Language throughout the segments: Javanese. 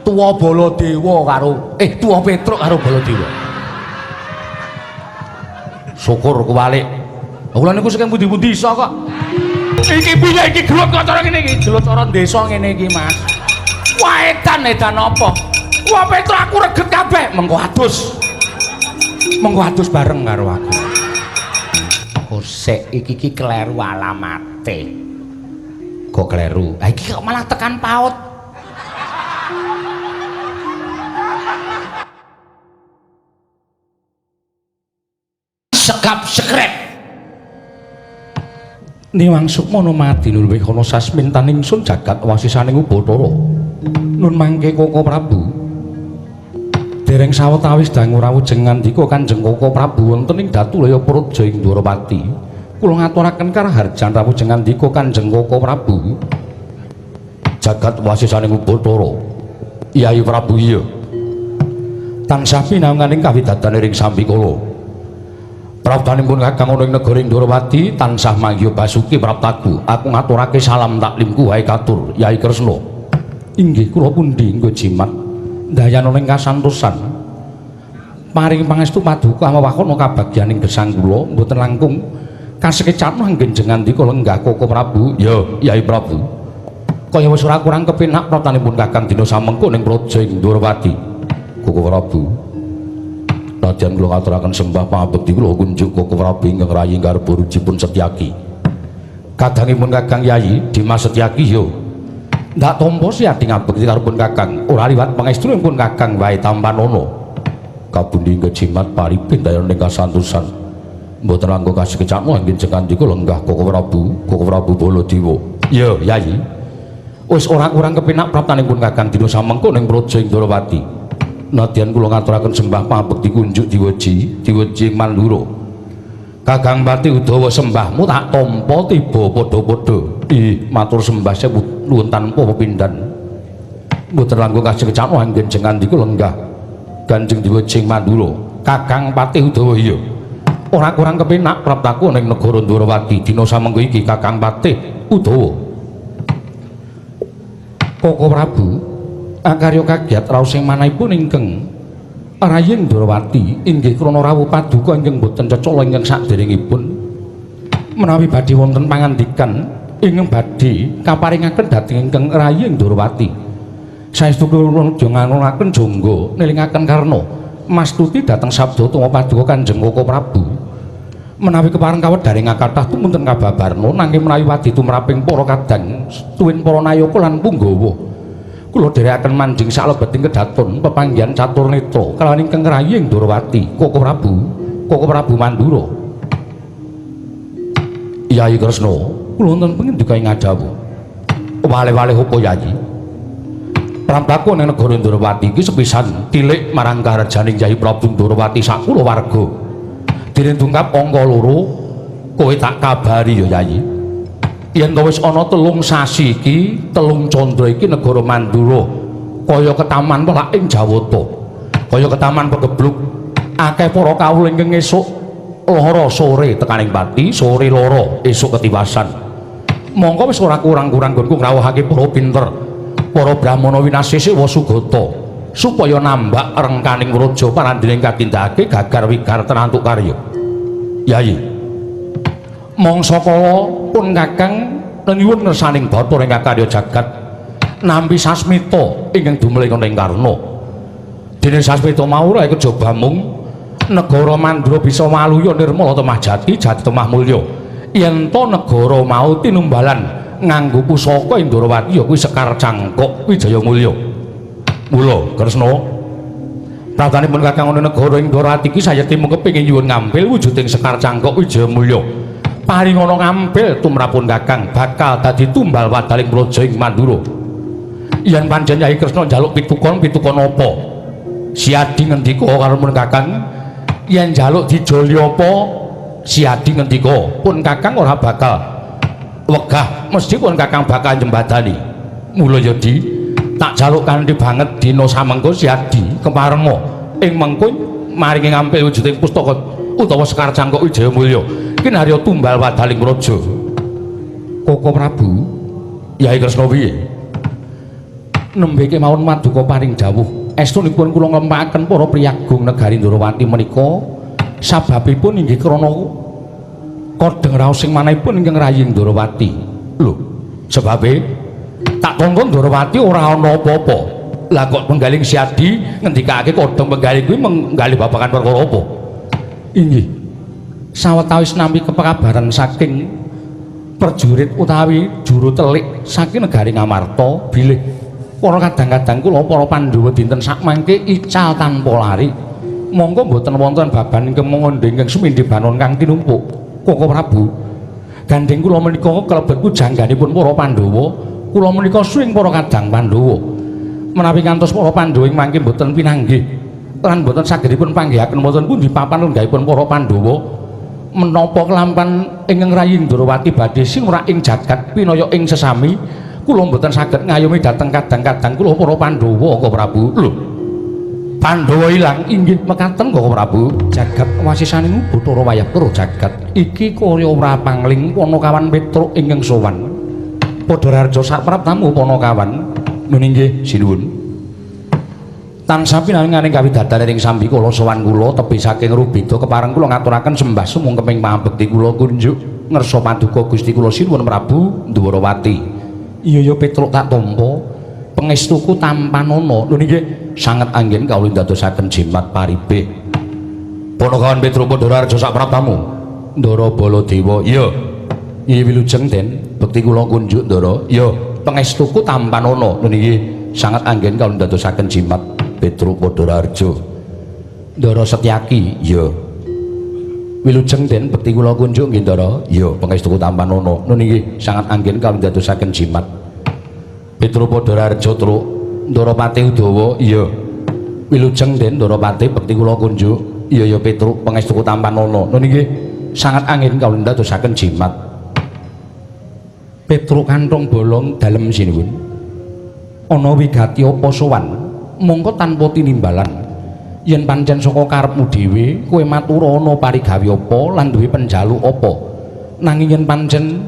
Tuwa Baladewa karo tuwa Petruk karo Baladewa. Syukur kuwalik. Kula niku saking pundi-pundi iso kok. Iki piye iki gelut kok cara ngene iki? Gelut cara desa ngene iki, Mas. Wah, edan edan apa? Wah, Petruk aku reget kabeh. Mengko adus. Mengko adus bareng karo aku. Kosek iki iki kleru alamate. Kok kleru? Ha iki kok malah tekan PAUD. Sekap sekrep. Niwang sukmana madinul wihana sasmintaning sun jagat wasisaning Ubathara. Nun mangke Koko Prabu. Dereng sawetawis dangu rawujeng ngandika Kanjeng Koko Prabu wonten ing Datulaya Praja ing Dwarawati. Kula ngaturaken karaharjan rawujeng ngandika Kanjeng Koko Prabu. Jagat wasisaning Ubathara. Yai Prabu iya. Tansah pinanganing kawidadan ing sambikala. Praptanipun Kakang ana ing negara Ndrawati tansah manggiha basuki praptaku. Aku ngaturake salam taklimku wae katur Yai Kresna. Inggih kula pundi nggo jimat ndayana ing kasantosan. Paring pangestu paduka amawakana kabagyaning gesang kula mboten langkung kasekecatno anggen ngandika lenggah Koko Prabu. Ya Yai Prabu. Kaya wis ora kurang kepenak praptanipun Kakang dina samengko ning praja ing Ndrawati. Koko Prabu. Nadyan kula ngaturaken sembah pangabekti kula kunjuk Koko Prabu ingkang rayi garba rujipun Setyaki. Kadangipun Kakang Yayi Dimas Setyaki yo. Ndak tampa siadi ngabekti karo pun Kakang, ora liwat pangestunipun Kakang wae tampanana. Kabundi kejimat paripin dayana ing kasantosan. Mboten langkung kasekecakno anggen jengandika lenggah Koko Prabu, Koko Prabu Baladewa. Ya, Yayi. Wis ora kurang kepenak praptanipun Kakang dina samengko ning praja ing Ndrawati. Nadyan kula ngaturaken sembah pangabekti kunjuk diweji, diweji Mandura. Kakang Pati Udawa sembahmu tak tampa tiba padha-padha. Ih, matur sembah sewu nuwun tanpa pepindhan. Mboten langkung kasekecakno anggen jengandika lenggah Kanjeng Diweji Mandura. Kakang Pati Udawa iya. Ora kurang kepenak praptaku ning negara Ndrawati dina samengko iki Kakang Patih Udawa. Koko Prabu akarya kagiat raos sing manahipun ingkang raying Ndrawati inggih krana rawuh paduka ingkang boten cecala ingkang saderengipun menawi badhe wonten pangandikan ingkang badhe kaparingaken dhateng ingkang raying Ndrawati. Saestu kula ngangonaken jangga nelingaken karna mastuti dhateng sabda tama paduka Kanjeng Koko Prabu. Menawi kepareng kawedharing kathah tumunten kababarna nanging menawi wadi tumraping para kadang tuwin para nayaka lan punggawa kula dherekaken manjing salebeting kedaton pepanggihan catur netra kalawan ingkang raying Ndrawati Koko Prabu, Koko Prabu Mandura. Yai Kresna, kula wonten pangandika ing ngadhawuh. Wale-wale apa Yai? Praptaku ning negara Ndrawati iki sepisan tilik marang karajaning Yai Prabu Ndrawati sak kulawarga. Dene tungkap angka 2 kowe tak kabari ya Yai. Yen to wis ana 3 sasi iki, 3 candra iki negara Mandura kaya ketaman welak ing Jawata. Kaya ketaman pegebluk akeh para kawula ingkang esuk lara sore tekaning pati, sore lara esuk ketiwasan. Mongko wis ora kurang-kurang nggonku ngrawuhake para pinter, para brahmana winasih wa sugata supaya nambak rengkaning praja parandene katindakake gagar wigar tenantuk karya. Yai, mangsa kala pun Kakang nyuwun ngersaning Bathara ingkang karya jagat nampi sasmita ingkang dumeling ing Karna. Dene sasmita mau ora kejaba mung negara Mandura bisa waluya nirmala temah jati jati temah mulya. Yen to negara mau tinumbalan nganggo pusaka ing Ndrawati ya kuwi Sekar Cangkok Wijaya Mulya. Mula Kresna pratanipun Kakang ana negara ing Ndrawati iki sayekti mung kepengin nyuwun ngampil wujuding Sekar Cangkok Wijaya Mulya. Paringana ngampil tumrapun Kakang bakal dadi tumbal wadaling praja ing Mandura. Yen pancen Yai Kresna njaluk pitukon, pitukon apa? Siadi ngendika karo pun Kakang, yen njaluk dijoli apa? Siadi ngendika, pun Kakang ora bakal wegah, mesti pun Kakang bakal nyembadani. Mula ya Di, tak jaluk kanthi banget dina samengko Siadi keparenga ing mengko maringi ngampil wujuding pustaka utawa Sekar Cangkok Wijaya Mulya. Kinarya tumbal wadaling praja. Koko Prabu, Yai Kresna piye? Nembe kemawon maduka paring dawuh. Estunipun kula nglempakaken para priyagung negari Ndorowati menika sababipun inggih krana kodheng raos sing manahipun ingkang rayi Ndorowati. Lho, sebabe tak kongkon Ndorowati ora ana apa-apa. Lah kok Penggaling Siadi ngendikake kodheng Penggaling kuwi menggalih babagan perkara apa? Inggih. Sawetawis nampi kepekabaran saking prajurit utawi juru telik saking negari Ngamarta bilih para kadang-kadang kula para Pandhawa dinten sakmangke ical tanpa lari. Monggo mboten wonten baban ingkang mangandha ingkang sumindhi banon kang tinumpuk. Koko Prabu, gandheng kula menika kalebet pujangganipun para Pandhawa, kula menika suwing para kadang Pandhawa. Menawi ngantos para Pandhawa ing mangke mboten pinanggih lan mboten sagedipun panggihaken wonten pundi papan lenggahipun para Pandhawa, menapa kelampan ingkang rayi Ndorowati badhe singurak ing jagat pinaya ing sesami, kula mboten saged ngayomi dhateng kadang-kadang kula para Pandhawa, Koko Prabu. Lho, Pandhawa ilang? Inggih mekaten, Koko Prabu. Jagat wasisaning Bathara wayah karo jagat iki kaya ora pangling. Panakawan Petruk ingkang sowan padha raharja sapraptamu, Panakawan. Nun inggih, sinuwun. Tansah pinaringaning kawidadaran ing sambikala sowan kula tebih saking rubeda kepareng kula ngaturaken sembah sumungkeping pangabekti kula kunjuk ngersa paduka Gusti kula sinuwun Prabu Ndwarawati. Iya ya, Petruk, tak tampa pangestuku tampanana. Lho nggih, sanget anggen kawula ndadosaken jimat paribeh. Panakawan Petruk padha raharja sapraptamu. Ndara Baladewa. Iya. Iya, wilujeng, Den. Bekti kula kunjuk, Ndara. Iya, pangestuku tampanana. Lho nggih, sanget anggen kawula ndadosaken jimat. Petruk padha raharja. Ndara Setyaki. Iya. Wilujeng, Den, bekti kula kunjuk nggih, Ndara. Iya, pangestuku tampanana. Nun inggih, sanget anggen kawula ndadosaken jimat. Petruk padha raharja, Truk. Ndara Pati Udawa. Iya. Wilujeng, Den, Ndara Pati, bekti kula kunjuk. Iya ya, Petruk, pangestuku tampanana. Nun inggih, sanget anggen kawula ndadosaken jimat. Petruk kantong bolong dalem, sinuwun. Ana wigati apa sowan? Mongko tanpa tinimbalan. Yen pancen saka karepmu dhewe, kowe matur ana parigawe apa lan duwe penjaluk apa. Nanging yen pancen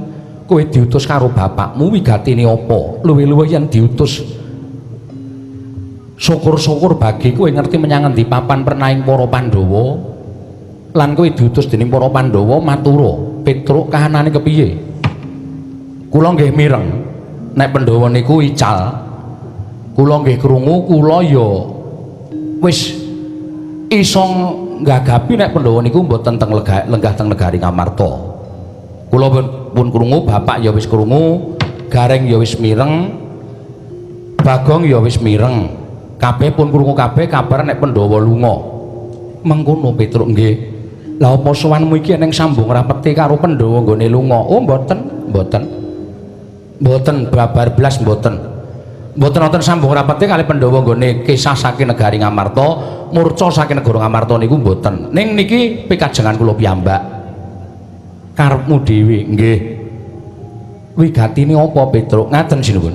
kowe diutus karo bapakmu, wigatine apa? Luwih-luwih yen diutus, syukur-syukur bagi kowe ngerti menyang endi papan pernaing para Pandhawa lan kowe diutus dening para Pandhawa, matura. Petruk, kahanane kepiye? Kula nggih mireng nek Pandhawa niku ical. Kula nggih krungu, kula ya wis iso nggagapi nek Pandhawa niku mboten teng lenggah teng negari Ngamarta. Kula pun krungu, bapak ya wis krungu, Gareng ya wis mireng, Bagong ya wis mireng. Kabeh pun krungu kabeh kabar nek Pandhawa lunga. Mengkono, Petruk? Nggih. Lah apa sowanmu iki eneng sambung rapete karo Pandhawa nggone lunga? Oh, mboten, mboten. Mboten babar blas mboten. Mboten wonten sambung rapete kali Pandhawa nggone kisah saking negari Ngamarta, murca saking negara Ngamarta niku mboten. Ning niki pikajengan kula piyambak. Karepmu dhewe? Nggih. Wigatine apa, Petruk? Ngaten, sinuwun.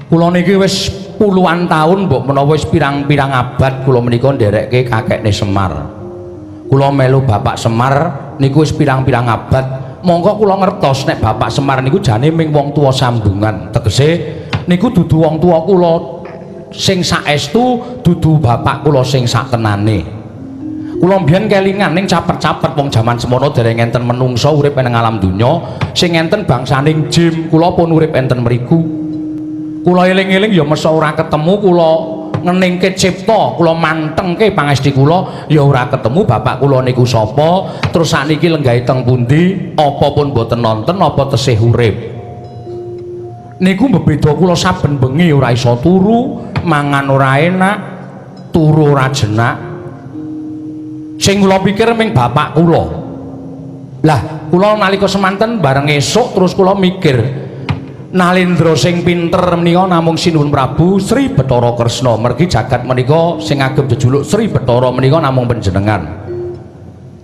Kula niki wis puluhan tahun, mbok menawa wis pirang-pirang abad kula menika nderekke kakekne Semar. Kula melu Bapak Semar niku wis pirang-pirang abad. Mongko kula ngertos nek Bapak Semar niku jane ming wong tuwa sambungan. Tegese niku dudu wong tuwa kula sing saestu, dudu bapak kula sing saktenane. Kula mbiyen kelingan ning capet-capet wong jaman semono dereng enten menungsa urip ing alam donya, sing enten bangsaning jim, kula pun urip enten mriku. Kula eling-eling ya mesa ora ketemu, kula ngeningke cipta, kula mantengke pangesti kula ya ora ketemu bapak kula niku sapa, terus sakniki lenggahe teng pundi, apa pun mboten nonton, apa tesih urip. Niku mbebeda kula saben bengi ora iso turu, mangan ora enak, turu ora jenak. Sing kula pikir ming bapak kula. Lah, kula nalika semanten bareng esuk terus kula mikir, Nalendra sing pinter menika namung Sinuwun Prabu Sri Bathara Kresna. Mergi jagat menika sing agem jejuluk Sri Bathara menika namung panjenengan.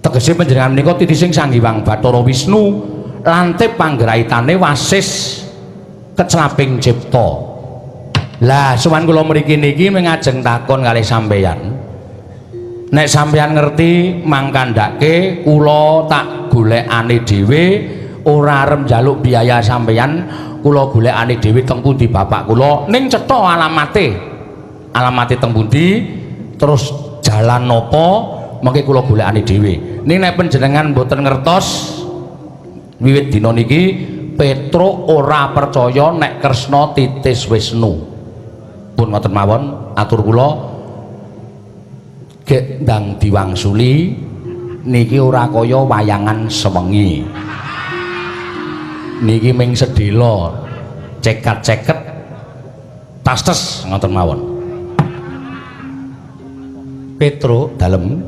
Tegese panjenengan menika titising Sang Hyang Bathara Wisnu, lantip panggraitane wasis kecelaping cipta. Lah, sowan kula mriki niki mengajeng takon kalih sampeyan. Nek sampeyan ngerti mangkandhake kula tak golekane dhewe, ora arep njaluk biaya sampeyan. Kula golekane dhewe teng pundi bapak kula, ning cetha alamate. Alamate teng pundi, terus jalan napa, mengke kula golekane dhewe. Ning nek panjenengan mboten ngertos, wiwit dina niki Petruk ora percaya nek Kresna titis Wisnu. Pun ngoten mawon atur kula. Gek ndang diwangsuli niki ora kaya wayangan sewengi. Niki ming sedhela cekat-ceket tastes ngoten mawon. Petruk dalem,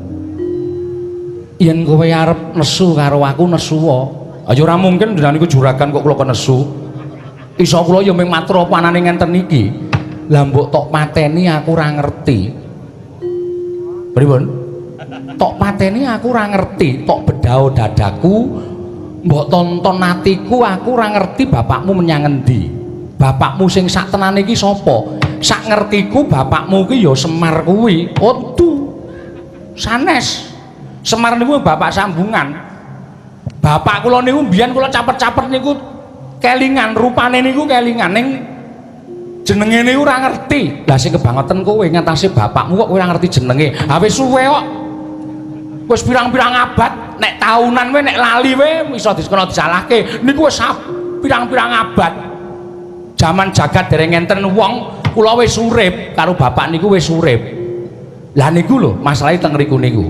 yen kowe arep nesu karo aku nesuwa. Ayo ora mungkin jenengan niku juragan kok kula kon nesu. Iso kula ya mung matur apa anane ngenten iki. Lah mbok tok pateni aku ora ngerti. Pripun? Tok pateni aku ora ngerti, tok bedhao dadaku, mbok tonton atiku aku ora ngerti bapakmu menyang endi. Bapakmu sing sak tenane iki sapa? Sak ngertiku bapakmu ki ya Semar kuwi. Oh, du. Sanes. Semar niku bapak sambungan. Bapak kula niku mbiyen kula capet-capet niku kelingan, rupane niku kelingan, ning jenenge niku ora ngerti. Lah sing kebangetan kowe ngatasi bapakmu kok kowe ora ngerti jenenge. Ha wis suwe kok. Wis pirang-pirang abad, nek taunan we nek lali we iso diskono disalahke. Niku wis pirang-pirang abad. Jaman jagat dereng enten wong, kula wis urip karo bapak niku wis urip. Lah niku lho masalahe teng ngriku niku.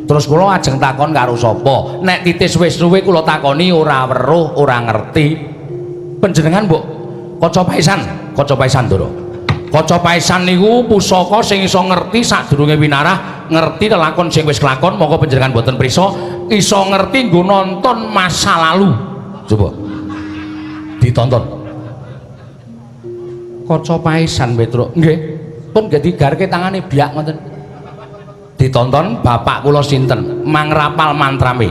Terus kula ajeng takon karo sapa? Nek titis wis suwe kula takoni ora weruh, ora ngerti. Panjenengan mbok kaca paesan, kaca paesan Ndara. Kaca paesan niku pusaka sing iso ngerti sadurunge winarah, ngerti lelakon sing wis kelakon, monggo panjenengan mboten prisa, iso ngerti nggo nonton masa lalu. Coba ditonton. Kaca paesan Petruk. Nggih. Pun nggih digarke tangane biak ngoten. Ditonton bapak kula sinten, mangrapal mantrame.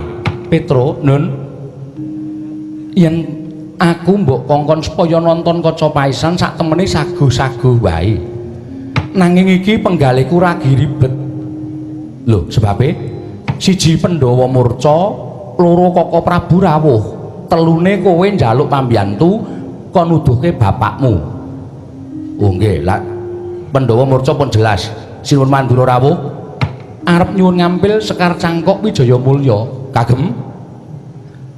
Petruk, Nun. Yen aku mbok kongkon supaya nonton kaca paesan sak temene sago-sago wae. Nanging iki penggalihku ragi ribet. Lho, sebabe siji Pandhawa murca, loro Kaka Prabu rawuh, telune kowe njaluk pambiyantu kon nuduhke bapakmu. Oh nggih, lah Pandhawa murca pun jelas. Sinuwun Mandura rawuh arep nyuwun ngampil Sekar Cangkok Wijaya Mulya kagem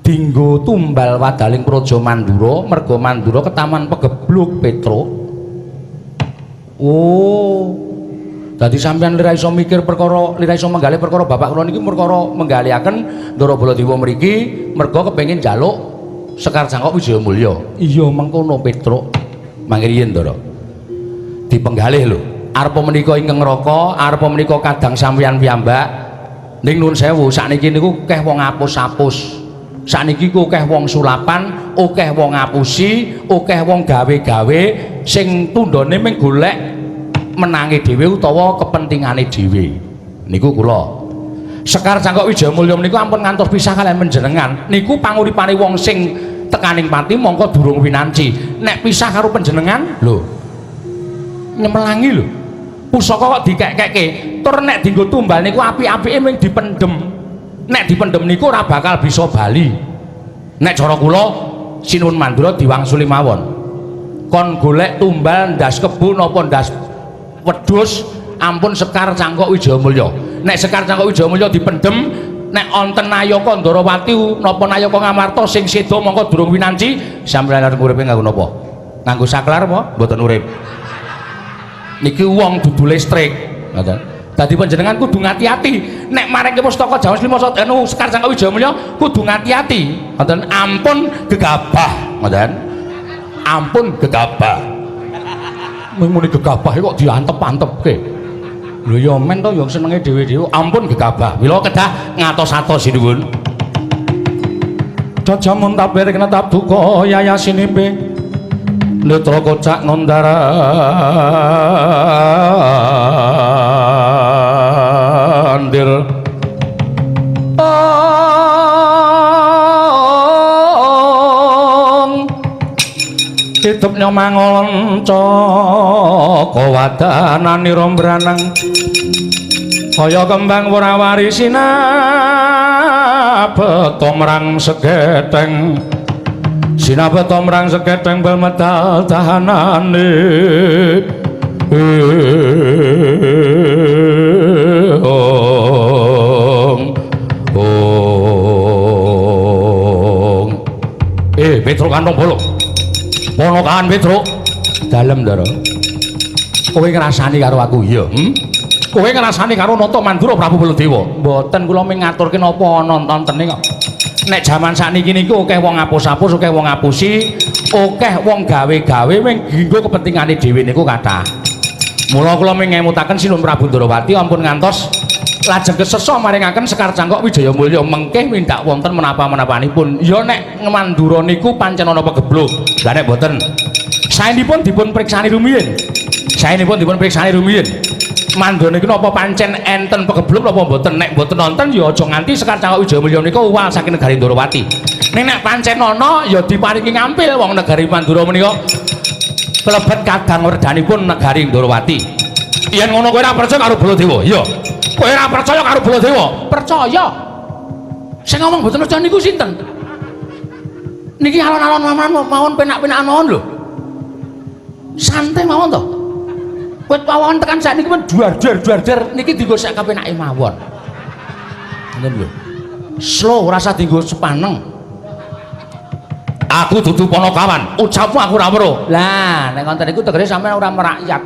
dinggo tumbal wadaling Praja Mandura, merga Mandura ketaman pegebluk Petruk. Oh. Dadi sampeyan lira iso mikir perkara, lira iso menggalih perkara bapak kula niki perkara menggalihaken Ndara Baladewa mriki merga kepengin njaluk Sekar Cangkok Wijaya Mulya. Iya mengkono Petruk. Mangke riyin Ndara. Dipenggalih lho. Arpa menika ingkang neraka, arpa menika kadang sampeyan piyambak. Ning nuwun sewu, sakniki niku akeh wong apus-apus. Sakniki ku akeh wong sulapan, akeh wong ngapusi, akeh wong gawe-gawe sing tundhone mung golek menange dhewe utawa kepentingane dhewe. Niku kula. Sekar Cangkok Wijaya Mulya menika ampun ngantos pisah kaliyan panjenengan. Niku panguripane wong sing tekaning pati mongko durung winanci. Nek pisah karo panjenengan, lho nyemelangi lho. Pusaka kok dikek-kekke, tur nek dienggo tumbal niku apik-apike mung dipendhem. Nek dipendhem niku ora bakal bisa bali. Nek cara kula Sinuwun Mandura diwangsuli mawon. Kon golek tumbal ndas kebo napa ndas wedhus ampun Sekar Cangkok Wijaya Mulya. Nek Sekar Cangkok Wijaya Mulya dipendhem, nek wonten Nayaka Ndarawati napa Nayaka Ngamarta sing seda mongko durung winanci, sampeyan arep uripe nganggo napa? Nganggo saklar apa? Mboten urip. Niki wong dudu listrik, ngoten. Dadi panjenengan kudu ngati-ati nek maring pustaka Jawa Lima anu Sekar Cangkok Wijaya Mulya kudu ngati-ati. Ngoten, ampun gegabah, ngoten. Ampun gegabah. Muni gegabah kok diantep-antepke. Lho ya men to ya senenge dhewe-dhewe, ampun gegabah. Mila kedah ngatos-atos sinuwun. Jajamun tabir kena tabduka yayasinipe. Netra kocak ngondara andir. Ong Titep nyomangon caka wadananira mbranang kaya kembang wurawari sinabeta merang segeteng Sinabeta mrang seketeng bel medal tahanane. Ong ong. Petruk kantong bolong. Ponokan Petruk. Dalem, Ndara. Kowe ngrasani karo aku, iya? Kowe ngrasani karo Nata Mandura Prabu Baladewa? Mboten, kula mung ngaturke napa ana tontene kok. Nek jaman sakniki niku akeh wong ngapus-apus, akeh wong ngapusi, akeh wong gawe-gawe mung nggo kepentingane dhewe niku kathah. Mula kula mung ngemutaken Sinuwun Prabu Ndrawati ampun ngantos lajeng kesesa maringaken Sekar Cangkok Wijaya Mulya mengkih mindak wonten menapa-menapanipun. Ya nek Mandura niku pancen ana pegebluk. Lah nek mboten, saenipun dipun priksani rumiyin. Saenipun dipun priksani rumiyin. Mandura niku napa pancen enten pegebluk napa mboten? Nek mboten nonton ya aja nganti Sekar Cangkok Wijaya Mulya nika uwal saking negari Ndrawati. Ning nek pancen ana ya diparingi ngampil wong negari Mandura menika klebet kadang werdanipun negari Ndrawati. Yen ngono kowe ora percaya karo Baladewa? Iya. Kowe ora percaya karo Baladewa? Percaya. Sing ngomong mboten percaya niku sinten? Niki alon-alon mawon, penak-penakan mawon lho. Santai mawon to. Wit pawon tekan sakniki pun duar-duar duar-duar niki dienggo sak kepenake mawon. Ngoten lho. Slow ora usah dienggo sepaneng. Aku dudu ponokawan, ucapmu aku ora weruh. Lah, nek ngoten niku tegese sampeyan ora merakyat.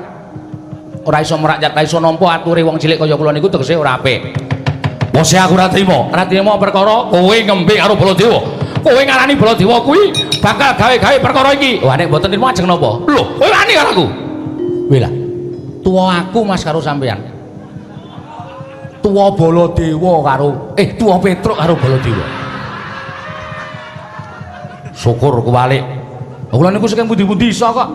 Ora iso merakyat, ora iso nampa ature wong cilik kaya kula niku tegese ora apik. Bose aku ora trima. Ora trima perkara kowe ngembe karo Baladewa. Kowe ngarani Baladewa kuwi bakal gawe-gawe perkara iki. Wah, nek mboten trima ajeng napa? Lho, kowe wani karo aku? Weh lah. Tuwa aku Mas karo sampeyan. Tuwa Baladewa karo tuwa Petruk karo Baladewa. Syukur kuwalik. Kula niku saking pundi-pundi iso kok.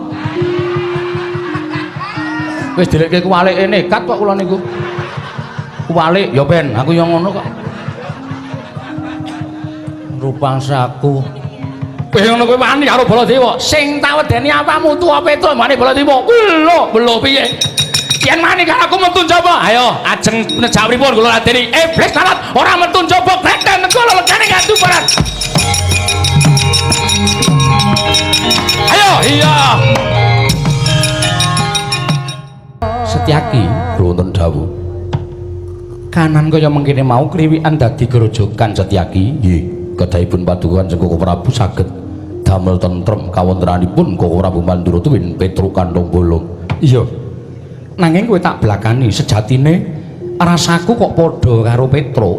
Wis dilekke kuwalike nekat kok kula niku. Kuwalik ya ben, aku ya ngono kok. Rupangsaku. Kowe ngono kowe wani karo Baladewa. Sing tak wedeni apamu tuwa Petruk wani Baladewa. Lho, lho piye? Yen wani karo aku metu njaba. Ayo, ajeng nejak pripun kula ladeni. Iblis lalat ora metu njaba, greten negara legane ngadu barat. Ayo, iya. Setyaki wonten dawuh. Kanan kaya mengkene mau kriwikan dadi grojogan Setyaki. Nggih, kedahipun paduka Kanjeng Koko Prabu saged damel tentrem kawontenanipun Koko Prabu Mandura tuwin Petruk Kantong Bolong. Iya. Nanging kowe tak blakani sejatine rasaku kok padha karo Petruk.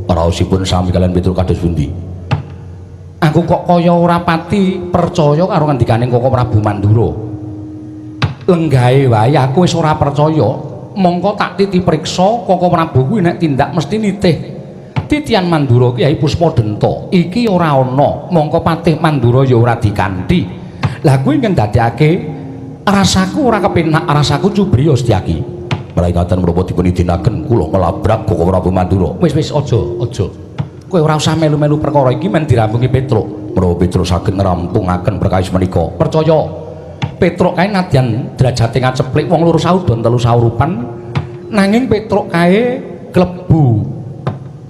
Raosipun sami kalian Petruk kados pundi? Aku kok kaya ora pati percaya karo ngendikane Koko Prabu Mandura. Lenggahe wae aku wis ora percaya. Mongko tak titi priksa Koko Prabu kuwi nek tindak mesti nitih titian Mandura Kyai Puspadenta. Iki ora ana, mongko patih Mandura ya ora dikanthi. Lah kuwi ngendadekake rasaku ora kepenak, rasaku cubriya Setyaki. Mraikaten menapa dipun idinaken kula nglabrak Koko Prabu Mandura. Wis wis aja, aja. Kowe ora usah melu-melu perkara iki men dirampungi Petruk. Menawa Petruk saged ngrampungaken perkawis menika. Percaya. Petruk kae nadyan derajate ngaceplik wong loro saudon telu saurupan, nanging Petruk kae klebu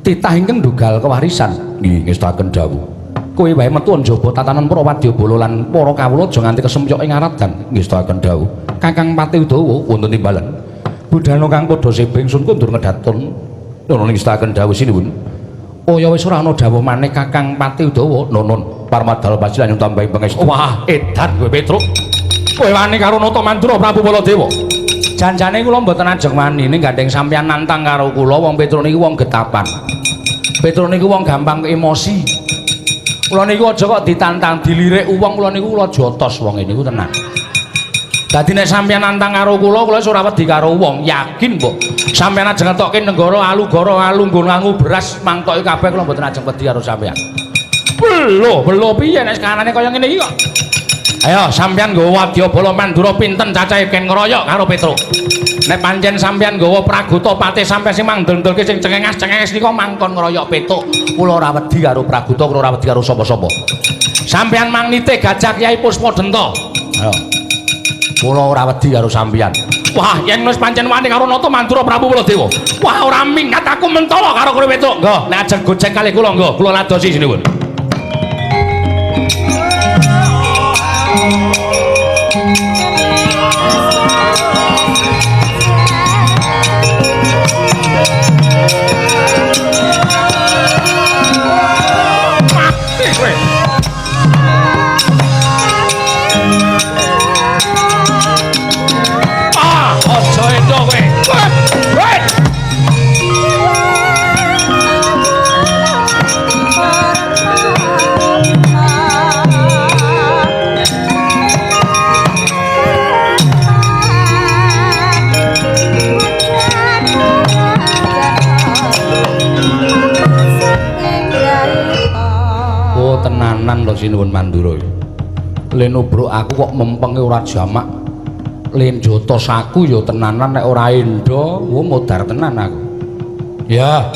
titah ingkang ndugal kewarisan. Nggih, ngestaken dawuh. Kowe wae metu njaba tatanan para wadyabala lan para kawula aja nganti kesempyok ing aradan. Ngestaken dawuh. Kakang Pati Udawa wonten timbalan. Budhana kang padha sebeng sun kundur ngedaton. Nuwun ngestaken dawuh sinuwun. Oh ya wis ora ana dawuh maneh Kakang Pati Udawa. Nuwun parmadal pasilan nyuwun tambahi pangestu. Wah, edan kowe Petruk. Kowe wani karo Nata Mandura Prabu Baladewa. Janjane kula mboten ajeng wani ning gandeng sampeyan nantang karo kula wong Petruk niki wong getapan. Petruk niku wong gampang emosi. Kula niku aja kok ditantang dilirik wong kula niku kula jotos wong niku tenang. Dadi nek sampeyan nantang karo kula, kula wis ora wedi karo wong, yakin mbok. Sampeyan ajeng ngetokke nenggara alugara alunggun ngangu beras mangtoki kabeh kula mboten ajeng wedi karo sampeyan. Lho, lho piye nek sekarane kaya ngene iki kok. Ayo sampeyan nggawa wadyabala Mandura pinten cacahe ken ngeroyok karo Petruk. Nek pancen sampeyan nggawa pragota patih sampeyan sing mangdel-ndelke sing cengengas-cengenges nika mangkon ngeroyok Petruk. Kula ora wedi karo pragota, kula ora wedi karo sapa-sapa. Sampeyan mangnite gajah Kyai Puspadenta. Ayo. Kula ora wedi karo sampeyan. Wah, yen wis pancen wani karo Nata Mandura Prabu Baladewa. Wah, ora minggat aku mentala karo kowe Petruk. Nggo, nek ajeng gojek kalih kula nggo, kula ladosi sinuwun. Sinuwun Mandura. Le nubruk aku kok mempenge ora jamak. Le njotos aku ya tenanan nek ora endo, wo modar tenan aku. Ya,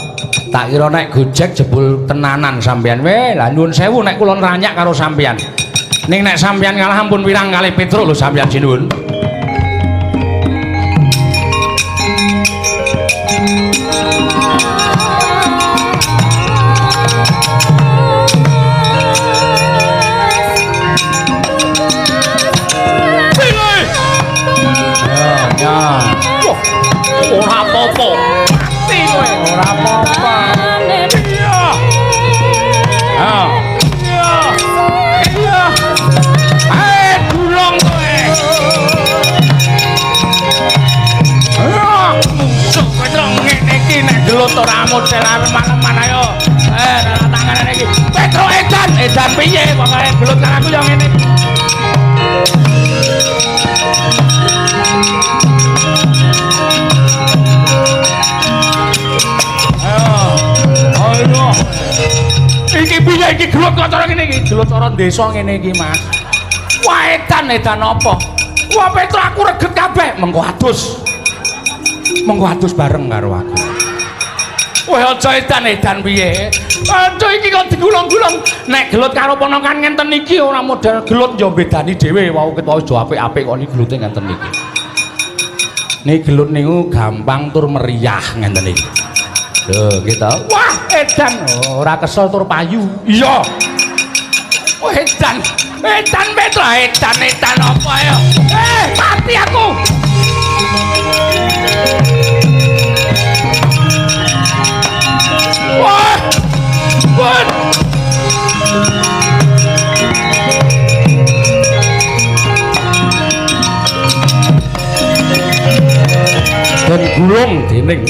tak kira nek Gojek jebul tenanan sampean. Weh, lah nyuwun sewu nek kula nranyak karo sampean. Ning nek sampean kalah ampun wirang kalih Petruk lho sampean sinuwun. Ya. Wah, ora apa-apa. Mati kowe, ora apa-apa. Iya. Ah. Iya. Iya. Eh, gulung kowe. Ah, musuh kowe ngene iki nek gelut ora model arep-arepan ayo. Eh, tangane iki. Petruk edan, edan piye pokoke gelut karo aku yo ngene. Ayo. Iki piye iki gelut kok cara ngene iki? Gelut cara desa ngene iki, Mas. Wah, edan edan apa? Wah, Petruk aku reget kabeh. Mengko adus. Mengko adus bareng karo aku. Wah, aja edan edan piye? Aduh iki kok digulung-gulung. Nek gelut karo ponakan ngenten iki ora model gelut ya bedani dhewe. Wau ketok aja apik-apik kok niki gelute ngenten iki. Niki gelut niku gampang tur meriah ngenten iki. Lho, gitu. Wah, edan ora kesel tur payu. Iya. Wah, edan. Edan Petruk, edan edan apa ayo? Eh, mati aku. Wah. Wah. Den gulung dening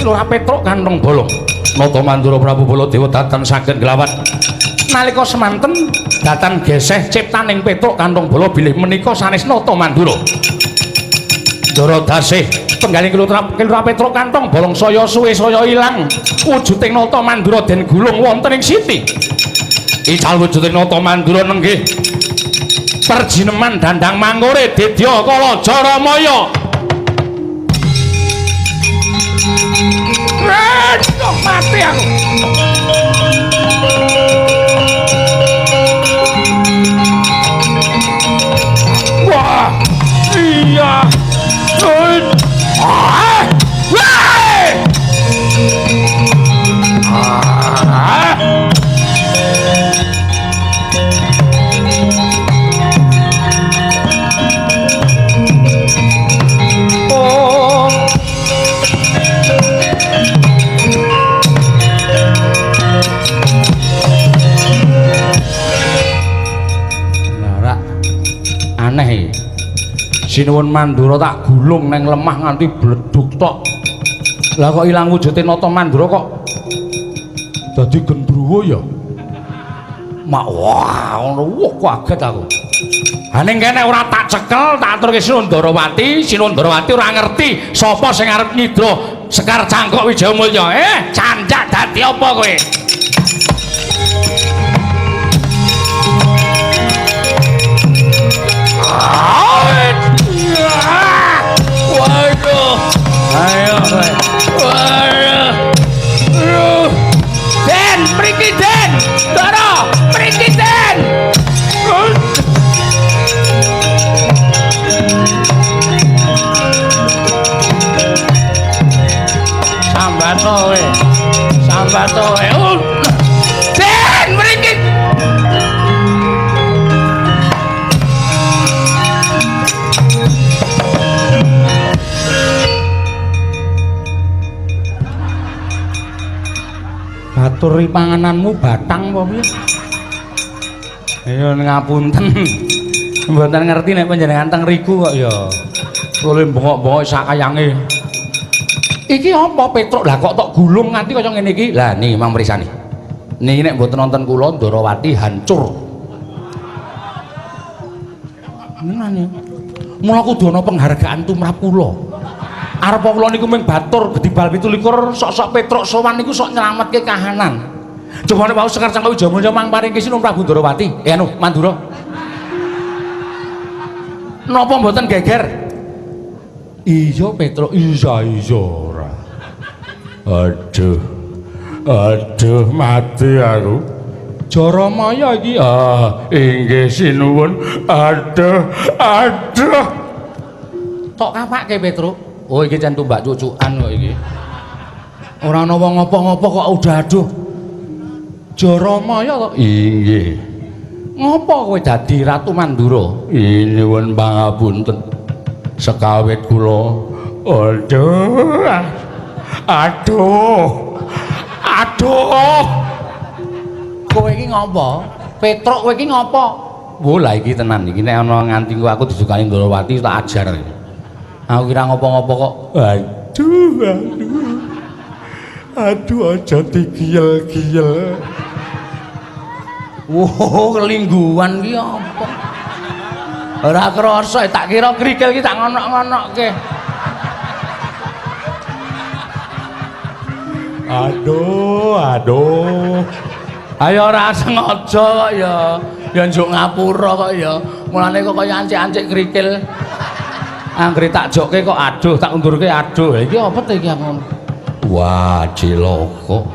Lurah Petruk kantong bolong. Nata Mandura Prabu Baladewa datan saged nglawat. Nalika semanten datan geseh ciptaning Petruk kantong bolo bilih menika sanes Nata Mandura. Ndara dasih penggaling Lurah Petruk kantong bolong saya suwe saya ilang. Wujuding Nata Mandura den gulung wonten ing siti. Ical wujuding Nata Mandura nenggih perjineman dandang mangkure dedya kala Jaramaya. Aduh, mati aku. Wah, iya. Ah, wah. Ah. Oh. Aneh. Sinuwun Mandura tak gulung neng lemah nganti bleduk tok. Lah kok ilang wujude Nata Mandura kok dadi gendruwo ya? Mak wah ngono wah kaget aku. Ha ning kene ora tak cekel, tak aturke Sinuwun Ndarawati, Sinuwun Ndarawati ora ngerti sapa sing arep nyidra Sekar Cangkok Wijayamulya. Eh, canjak dadi apa kowe? Waduh. Ayo kowe. Waduh. Den, mriki Den. Ndara, mriki Den. Sambat kowe. Sambat kowe. Den, mriki. Baturi pangananmu batang apa piye? Ya ngapunten. Mboten ngerti nek panjenengan teng riku kok ya. Kule bengok-bengok sak kayange. Iki apa Petruk? Lah kok tok gulung nganti kaya ngene iki? Lah niki mang mrisani. Niki nek mboten nonton kula Ndarawati hancur. Tenan ya. Mula kudu ana penghargaan tumrap kula. Arep kula niku mung batur gedibal 27 sok-sok Petruk sowan niku sok nyelametke kahanan. Coba nek wau Sekar Cangkok Wijayamulya mang paring Sinuwun Prabu Ndorowati. Anu Mandura. Napa mboten geger? Iya Petruk, iya iya ora. Aduh. Aduh mati aku. Jaramaya iki ah inggih sinuwun. Aduh, aduh. Tok kapake Petruk. Oh iki jan tumbak cucukan kok iki. Ora ana wong ngopo-ngopo kok udah aduh. Jaramaya kok inggih. Ngopo kowe dadi Ratu Mandura? Nyuwun pangapunten. Sekawit kula aduh. Aduh. Aduh. Kowe iki ngopo? Petruk kowe iki ngopo? Wo lah iki tenan iki nek ana nganti aku disukani Ndorowati tak ajar. Aku kira ngopo-ngopo kok. Aduh, aduh. Aduh aja digiyel-giyel. Wow, kelingguan ki apa? Ora krasa, tak kira krikil ki tak ngonok-ngonokke. Aduh, aduh. Ayo ora sengaja kok ya. Ya njuk ngapura kok ya. Mulane kok kaya ancik-ancik krikil. Anggere tak jokke kok aduh, tak undurke aduh. Iki apa to iki aku? Wah, cilaka.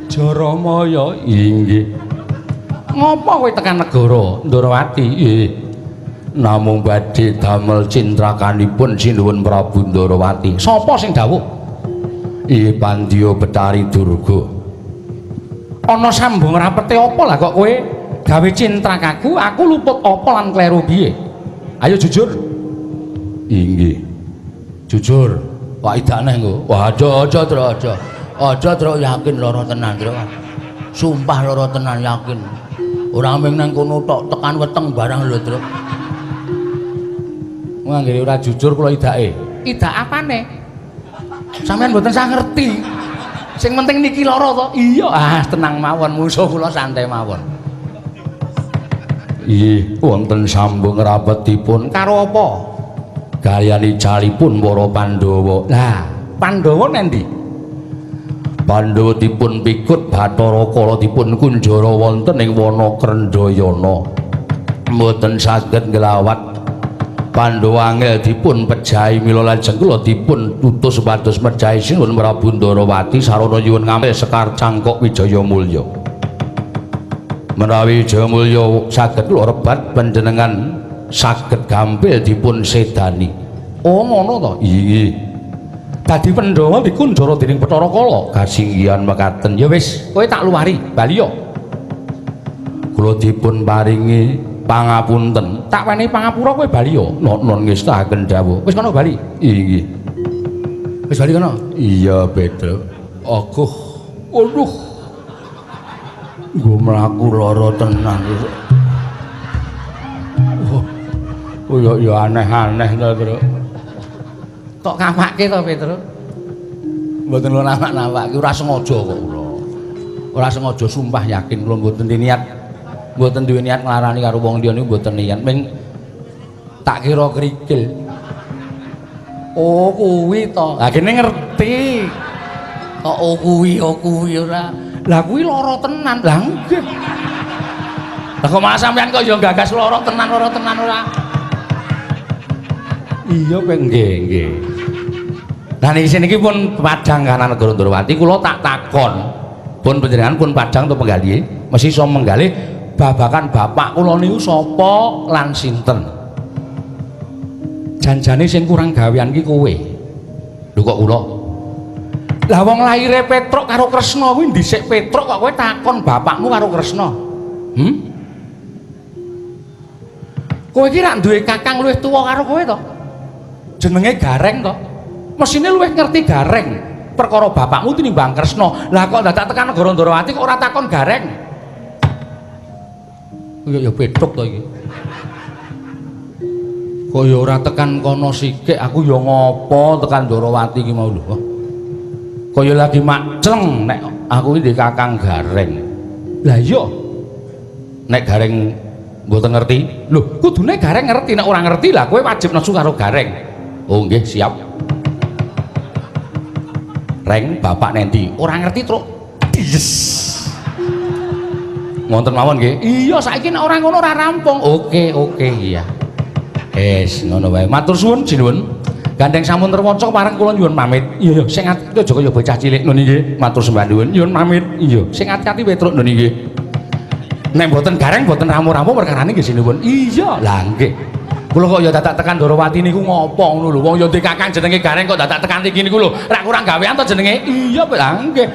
Jaramaya inggih. Ngopo kowe tekan negara Ndorowati? Nggih. Namung badhe damel cintrakanipun Sinuwun Prabu Ndorowati. Sapa sing dawuh? Ih, Pandya Betari Durga. Ana sambung rapete apa lah kok kowe gawe cintrakaku, aku luput apa lan kleru piye? Ayo jujur. Inggih. Jujur. Wah, idane engko. Wah, aja aja, Tru, aja. Aja, Tru, yakin lara tenan, Tru. Sumpah lara tenan yakin. Ora mung nang kono tok, tekan weteng barang lho, Tru. Wong anggere ora jujur kula idake. Idak apane? Sampeyan mboten sah ngerti. Sing penting niki lara to. Iya, ah tenang mawon, musuh kula santai mawon. Nggih, wonten sambung rapetipun karo apa? Kaliyan icalipun para Pandhawa. Lah, Pandhawa nendi? Pandhawa dipun pikut Bathara Kala dipun kunjara wonten ing wana Krendhayana. Mboten saged nglawat. Pandhawa angel dipun pejahi mila lajeng kula dipun utus supados mejahi Sinuwun Prabu Ndorowati sarana nyuwun ngambil Sekar Cangkok Wijayamulya. Menawi Wijayamulya saged kula rebat panjenengan saged gampil dipun sedani. Oh ngono to? Inggih. Dadi Pandhawa dikunjara dening Bathara Kala. Kasinggihan mekaten. Ya wis, kowe tak luwari, bali yo. Kula dipun paringi pangapunten. Tak wenehi pangapura kowe bali yo. Non ngestaken dawuh. Wis kono bali. Inggih. Wis bali kono. Iya, Petruk. Aguh. Aduh. Nggo mlaku lara tenan. Oh ya ya aneh-aneh to, Truk. Tok kapake to, Petruk? Mboten kula nawak-nawak, ora sengaja kok kula. Ora sengaja, sumpah yakin kula mboten niat. Mboten duwe niat nglarani karo wong liya niku mboten niat, ming tak kira krikil. Oh, kuwi to. Lah kene ngerti. Kok oh kuwi, oh kuwi ora. Lah kuwi lara tenan. Lah nggih. Lah kok malah sampean kok ya gagas lara tenan ora. Iya kowe nggih, nggih. Lah niki seniki pun padhang kanan negara Ndorowati kula tak takon. Pun panjenengan pun padhang to penggalihe, mesti iso menggalih babakan bapak kula niku sapa lan sinten. Janjane sing kurang gawean ki kowe. Lho kok kula? Lah wong laire Petruk karo Kresna kuwi dhisik Petruk kok kowe takon bapakmu karo Kresna. Hmm? Kowe iki rak duwe kakang luwih tuwa karo kowe to? Jenenge Gareng to? Mesine luwih ngerti Gareng perkara bapakmu tinimbang Kresna. Lah kok dadak tekan negara Ndorowati kok ora takon Gareng? Ya ya Petruk to iki. Kok ya ora tekan kono sikik, aku ya ngopo tekan Ndorowati iki mau lho. Kaya lagi makceng nek aku iki kakang Gareng. Lah iya. Nek Gareng mboten ngerti, lho kudune Gareng ngerti, nek ora ngerti lah kowe wajib nesu karo Gareng. Oh nggih, siap. Reng, bapak nendi? Ora ngerti, Truk. Yes. Ngonten mawon nggih. Iya, saiki nek ora ngono ora rampung. Oke, oke, iya. Wis ngono wae. Matur suwun sinuwun. Gandeng sampun terwaca pareng kula nyuwun pamit. Iya, iya, sing ati aja kaya bocah cilik ngono nggih. Matur sembah nuwun. Nyuwun pamit. Iya, sing ati-ati Petruk ngono nggih. Nek mboten gareng mboten ramu-ramu perkarane nggih sinuwun. Iya, lah nggih. Kula kok ya dadak tekan Ndorowati niku ngopo ngono lho. Wong ya ndek kakang jenenge Gareng kok dadak tekan iki niku lho. Rak kurang gawean to jenenge? Iya, lah nggih.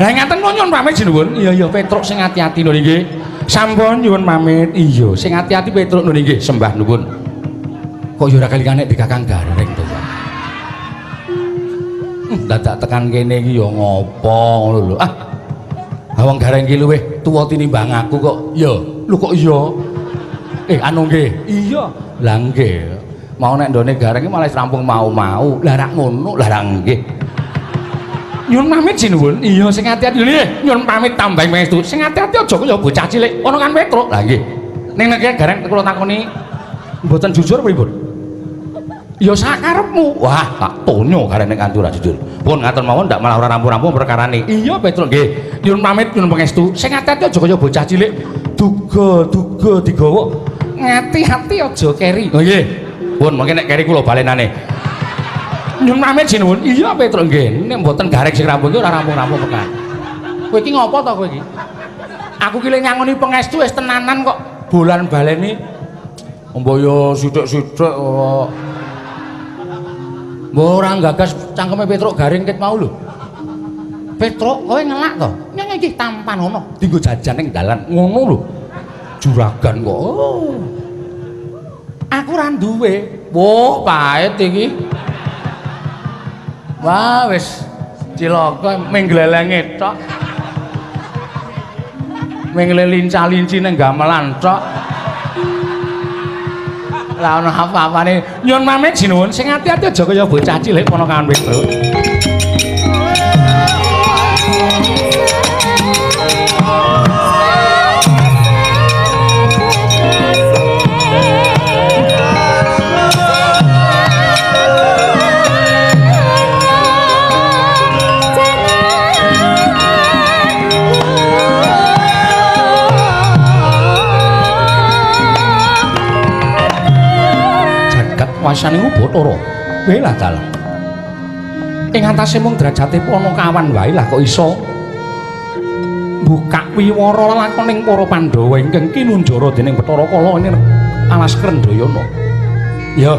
Lah ngaten kula nyuwun pamit sinuwun. Iya, iya, Petruk sing ati-ati lho nggih. Sampun nyuwun pamit. Iya, sing ati-ati Petruk lho nggih, sembah nuwun. Kok ya ora kelingan nek di kakang Gareng to ya. Dadak tekan kene iki ya ngopo ngono lho. Ah. Wong Gareng iki luwih tuwa tinimbang aku kok. Ya, lho kok iya? Anu nggih. Iya. Lah nggih. Mau nek ndone Gareng iki malah rampung mau-mau. Lah rak ngono, lah rak nggih. Nyuwun pamit sinuwun. Iya, sing ati-ati lho nggih. Nyuwun pamit tambah pangestu. Sing ati-ati aja kaya bocah cilik. Ana kan Petruk. Lah nggih. Ning nek Gareng kula takoni mboten jujur pripun? Ya sakarepmu. Wah, tak tonyo Gareng nek kanthi ora jujur. Pun ngaten mawon ndak malah ora rampung-rampung perkarane. Iya, Petruk nggih. Nyuwun pamit nyuwun pangestu. Sing ati-ati aja kaya bocah cilik. Duga-duga digawa. Ngati-ati aja keri. Oh nggih. Pun mangke nek keri kula balenane. Nyuwun pamit sinuwun. Iya, Petruk nggih. Nek mboten Gareng sing rampung iki ora rampung-rampung perkara. Kowe iki ngopo to kowe iki? Aku ki le nyangoni pangestu wis tenanan kok bolan baleni. Mbok yo sithik-sithik kok. Mbok ora gagas cangkeme Petruk Garing ket mau lho. Petruk kowe ngelak to? Nyong iki tampan ngono, dienggo jajan ning dalan ngono lho. Juragan kok. Oh. Aku ora duwe. Wah, pahit iki. Wah, wis cilaka mengglelenge tok. Mengle linca-linci ning gamelan tok. Lah ana apa-apane. Nyuwun pamit sinuwun, sing ati-ati aja kaya bocah cilik ponakan Petruk. Wasane Bathara. Welah dalah. Ing atase mung derajate Panakawan wae lah kok iso mbukak wiwara lelakoning para Pandhawa ingkang kinunjara dening Bathara Kala ing alas Krendhayana. Ya.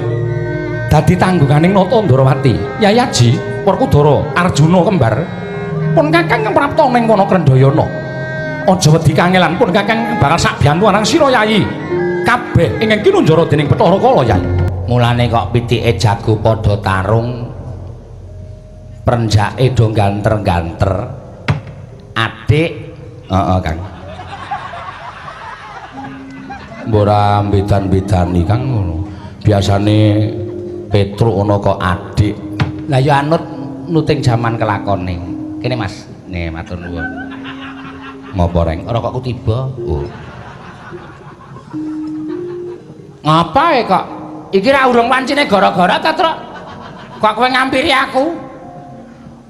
Dadi tanggunganing Nata Ndrawati, Yayaji, Werkudara, Arjuna kembar pun kakang prapta ning wana Krendhayana. Aja wedi kangelan pun kakang bakal sak biyantu anang sira Yayi. Kabeh ingkang kinunjara dening Bathara Kala Yayi. Mulane kok pitike jago padha tarung, prenjake do ganter-ganter. Adik, heeh Kang. Mbok ora bedan-bedani Kang ngono. Biasane Petruk ana kok adik. Lah ya anut nuting jaman kelakone. Kene Mas. Nih matur nuwun. Ngopo reng? Ora kok kutiba. Oh. Ngapae kok? Iki ra urung wancine gara-gara ta, Truk? Kok kowe ngampiri aku?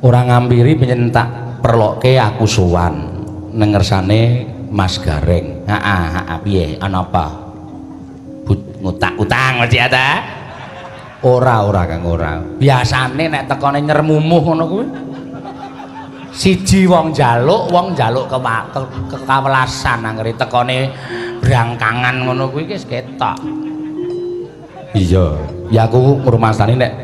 Ora ngampiri penyen tak perlokke aku sowan nang ngersane Mas Gareng. Heeh, heeh, piye? Ana apa? Ngutak-utang mesti ta? Ora, ora Kang, ora. Biasane nek tekone nyermumuh ngono kuwi. Siji wong njaluk kekawelasan anggere tekone brangkangan ngono kuwi wis ketok. Iya, ya aku ngrumasani nek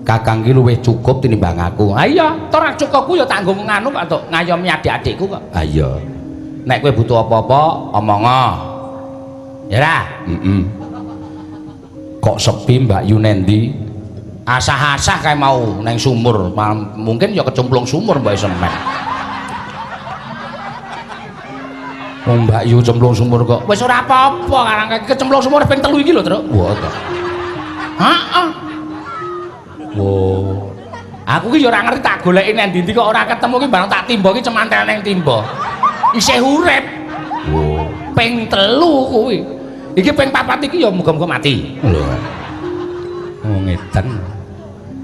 kakang ki luwih cukup tinimbang aku. Ha iya, to ora cukupku ya tak nggo nganu kok to, ngayomi adik-adikku kok. Ha iya. Nek kowe butuh apa-apa, omongo. Ya ra? Heeh. Kok sepi Mbak Yu nendi? Asah-asah kae mau neng sumur, mungkin ya kecemplung sumur mbok semen. Wong Mbak Yu cemplung sumur kok. Wis ora apa-apa, karang kecemplung sumur ping 3 iki lho, Truk. Wah, to. Heeh. Wo. Aku ki ya ora ngerti tak goleki nang ndi-ndi kok ora ketemu ki bareng tak timba ki cemantel nang timba. Isih urip. Wo. Ping 3 kuwi. Iki ping 4 iki ya muga-muga mati. Lho. Wong edan.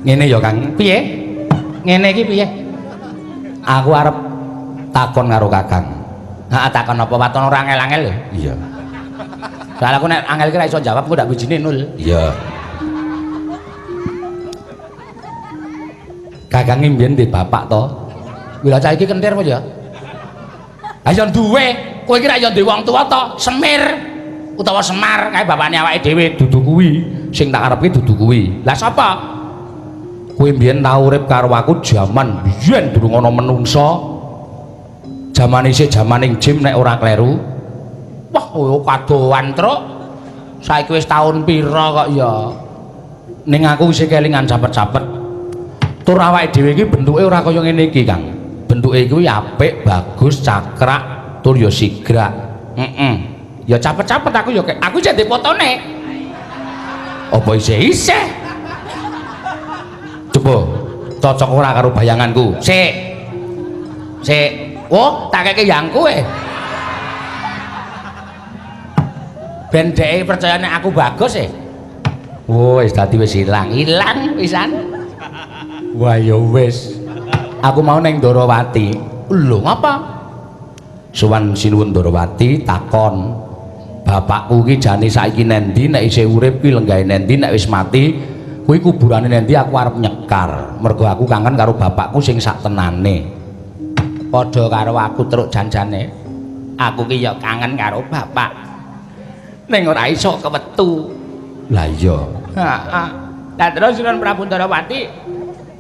Ngene ya, Kang. Piye? Ngene iki piye? Aku arep Takon karo Kakang. Heeh, takon apa waton ora angel-angel lho. Iya. Soale aku nek angel ki ora iso jawab, aku ndak bijine nul. Iya. Kakang mbiyen ndek bapak to. Kuwi lha cah iki kentir apa ya? Ha ya duwe, kowe iki ra ya duwe wong tuwa to, Semir utawa Semar kae bapakne awake dhewe dudu kuwi. Sing tak karepke dudu kuwi. Lah sapa? Kowe mbiyen tau urip karo aku jaman biyen durung ana menungsa. Jaman isih jamaning jim nek ora kleru. Wah, kowe kadohan, Truk. Saiki wis taun pira kok ya? Ning aku isih kelingan capet-capet. Tur awake dhewe iki bentuke ora kaya ngene iki, Kang. Bentuke kuwi apik, bagus, cakrak, tur ya sigrak. Heeh. Ya capet-capet aku ya aku isih dipotone. Apa isih-isih? Coba cocok ora karo bayanganku? Sik. Sik. Oh, tak keke yangku e. Ben dheke percaya nek aku bagus e. Oh, wis dadi wis ilang. Ilang pisan. Wah, ya wis. Aku mau neng Ndorowati. Lho, ngapa? Sowan Sinuwun Ndorowati takon, bapakku ki jane saiki nendi, nek isih urip kuwi lenggahe nendi, nek wis mati kuwi kuburane nendi, aku arep nyekar. Mergo aku kangen karo bapakku sing sak tenane. Padha karo aku truk janjane. Aku ki ya kangen karo bapak. Ning ora iso kewetu. Lah iya. Heeh. Lah terus Sunan Prabu Ndorowati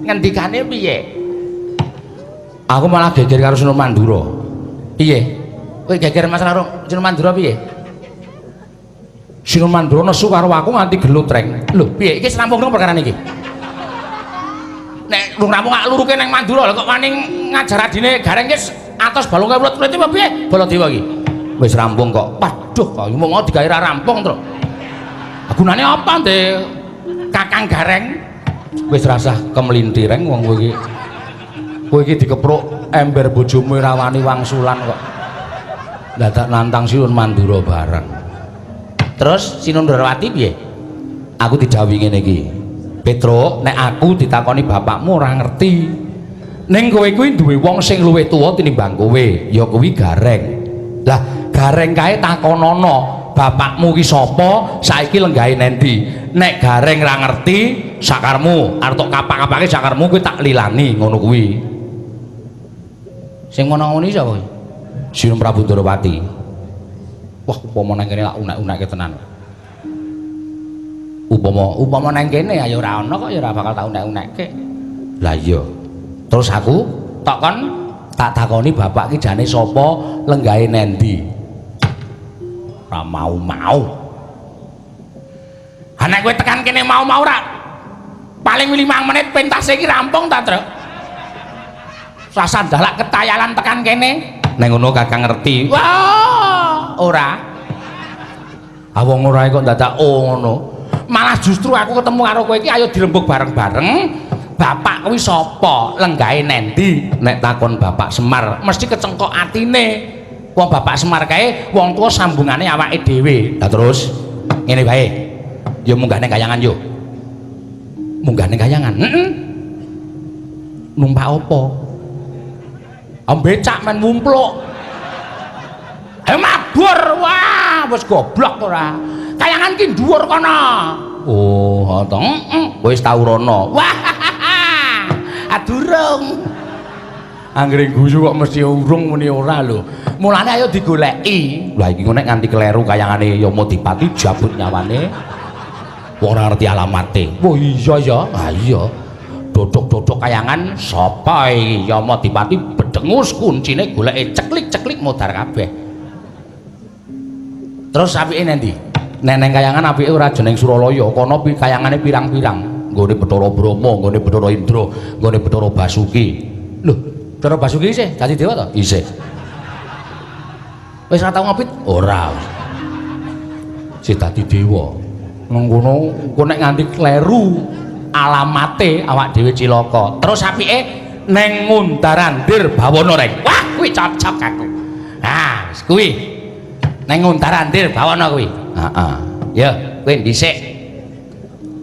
ngendikane piye? Aku malah geger karo Sunan Mandura. Piye? Kowe geger masalah karo Sunan Mandura piye? Sunan Mandura nesu karo aku nganti gelut reng. Lho, piye? Iki rampung dong perkara niki. Nek rung rampung ak luruke nang Mandura lho kok wani ngajar adine Gareng ki atos balunge ulet-ulet apa piye? Baladewa iki. Wis rampung kok. Waduh, kok mau digawe ra rampung, Truk. Gunane apa ndek Kakang Gareng? Wis rasah kemlinthi reng wong kowe iki. Kowe iki dikepruk ember bojomu ora wani wangsulan kok. Dadak nantang Sinuwun Mandura bareng. Terus Sinuwun Ndorowati piye? Aku didhawuhi ngene iki. Petruk, nek aku ditakoni bapakmu ora ngerti. Ning kowe kuwi duwe wong sing luwih tuwa tinimbang kowe, ya kuwi Gareng. Lah, Gareng kae takonono, bapakmu ki sapa, saiki lenggahe nendi? Nek Gareng ra ngerti, sakarmu, arep tok kapak-kapake sakarmu kuwi tak lilani ngono kuwi. Sing ngono-ngono iki sapa kuwi? Sinuwun Prabu Ndorowati. Wah, upama nang kene lak unek-unekke tenan. Upama nang kene ya ora ana kok ya ora bakal tak unek-unekke. Lah iya. Terus aku tok kon tak takoni bapak ki jane sapa, lenggahe nendi? Ora mau-mau. Ha nek kowe tekan kene mau-mau ra paling 5 menit pentase iki rampung ta, Truk? Rasa ndalak ketayalan tekan kene. Nek ngono Kakang ngerti. Wah, ora. Ah wong ora kok dadak oh ngono. Malah justru aku ketemu karo kowe iki ayo dirembug bareng-bareng. Bapak kuwi sapa? Lenggahe nendi? Nek takon Bapak Semar mesti kecengkok atine. Wong Bapak Semar kae wong tuwa sambungane awake dhewe. Lah terus ngene wae. Ya munggah ning kayangan yo. Munggah ning kayangan. Heeh. Numpak apa? Ambecak men mumpluk. Ayo mabur. Wah, wis goblok ora. Kayangan ki dhuwur kono. Oh, to. Heeh. Wis tau rono. Wah. Adurung. Anggere guyu kok mesti urung muni ora lho. Mulane ayo digoleki. Lah iki nek nganti kleru kayangane Yamadipati jabut nyawane. Wong ora ngerti alamate. Wah iya ya. Ha iya. Dodok-dodok kayangan sapa iki Yamadipati bedengus kuncine goleke ceklik-ceklik modar kabeh. Terus apike nendi? Nek neng kayangan apike ora jeneng Suralaya, kono kayangane pirang-pirang. Nggone Bathara Brahma, nggone Bathara Indra, nggone Bathara Basuki. Lho, Bathara Basuki isih dadi dewa to? Isih. Wis ora tau ngopit? Ora. Isih dadi dewa. Nang kono engko nek nganti kleru alamate awak dhewe cilaka. Terus apike neng Ngundarandir Bawana reng. Wah, kuwi cocok aku. Ah, wis kuwi. Neng Ngundarandir Bawana kuwi. Heeh. Ya, kowe dhisik.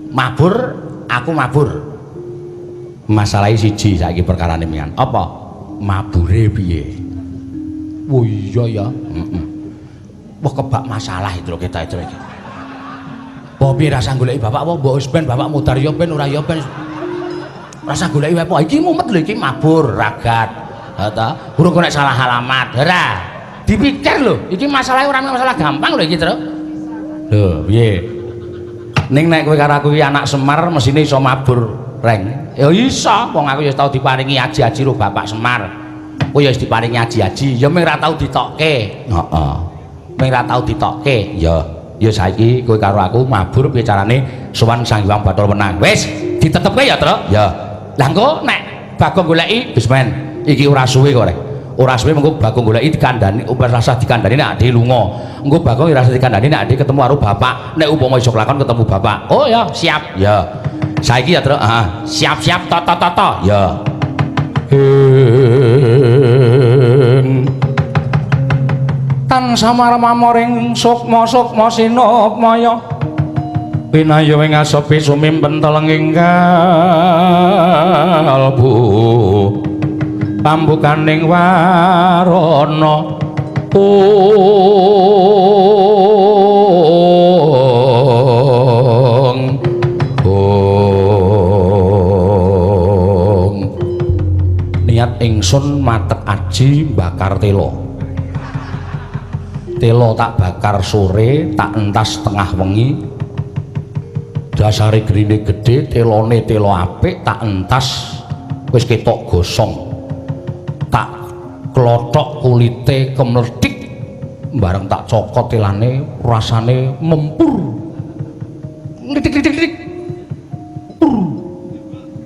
Mabur, aku mabur. Masalahe siji saiki perkarane mian. Apa? Mabure piye? Oh iya ya. Heeh. Wah kebak masalah itu lho kita itu iki. Apa piye rasa goleki bapak apa mbok wis ben bapak mudar ya ben ora ya ben. Rasa goleki wae iki mumet lho iki mabur ragat. Ha ta? Urung kok nek salah alamat. Ora. Dipikir lho, iki masalahe ora masalah gampang lho iki, Tru. Lho, piye? Ning nek kowe karo aku iki anak Semar mesine iso mabur reng. Ya iso, wong aku ya tau diparingi aji-aji ro bapak Semar. Kowe ya wis diparingi aji-aji, ya mung ora tau ditokke. Heeh. Mung ora tau ditokke. Ya, ya saiki kowe karo aku mabur piye carane sowan Sang Hyang Bathara Wenang. Wis, ditetepke ya, Tru. Ya. Lah engko nek Bagong goleki wis men, iki ora suwe kok rek. Ora suwe mengko Bagong goleki dikandani, ora rasah dikandani nek ade lunga. Engko Bagong ora rasah dikandani nek ade ketemu karo bapak. Nek upama iso kelakon ketemu bapak. Oh ya, siap. Ya. Saiki ya, Tru. Heeh. Siap-siap toto-toto. Ya. Ing tan samar mamoring sukma-sukma sinupmaya pinayu ing asepi sumimpen telenging kalbu pambukaning warana ong ong niat ingsun matek aji bakar telo. Telo tak bakar sore, tak entas tengah wengi. Dasare grine gedhe, telone telo apik, tak entas wis ketok gosong. Tak klothok kulite kemlethik, bareng tak cokot telane rasane mempur. Klitik-klitik-klitik. Pur.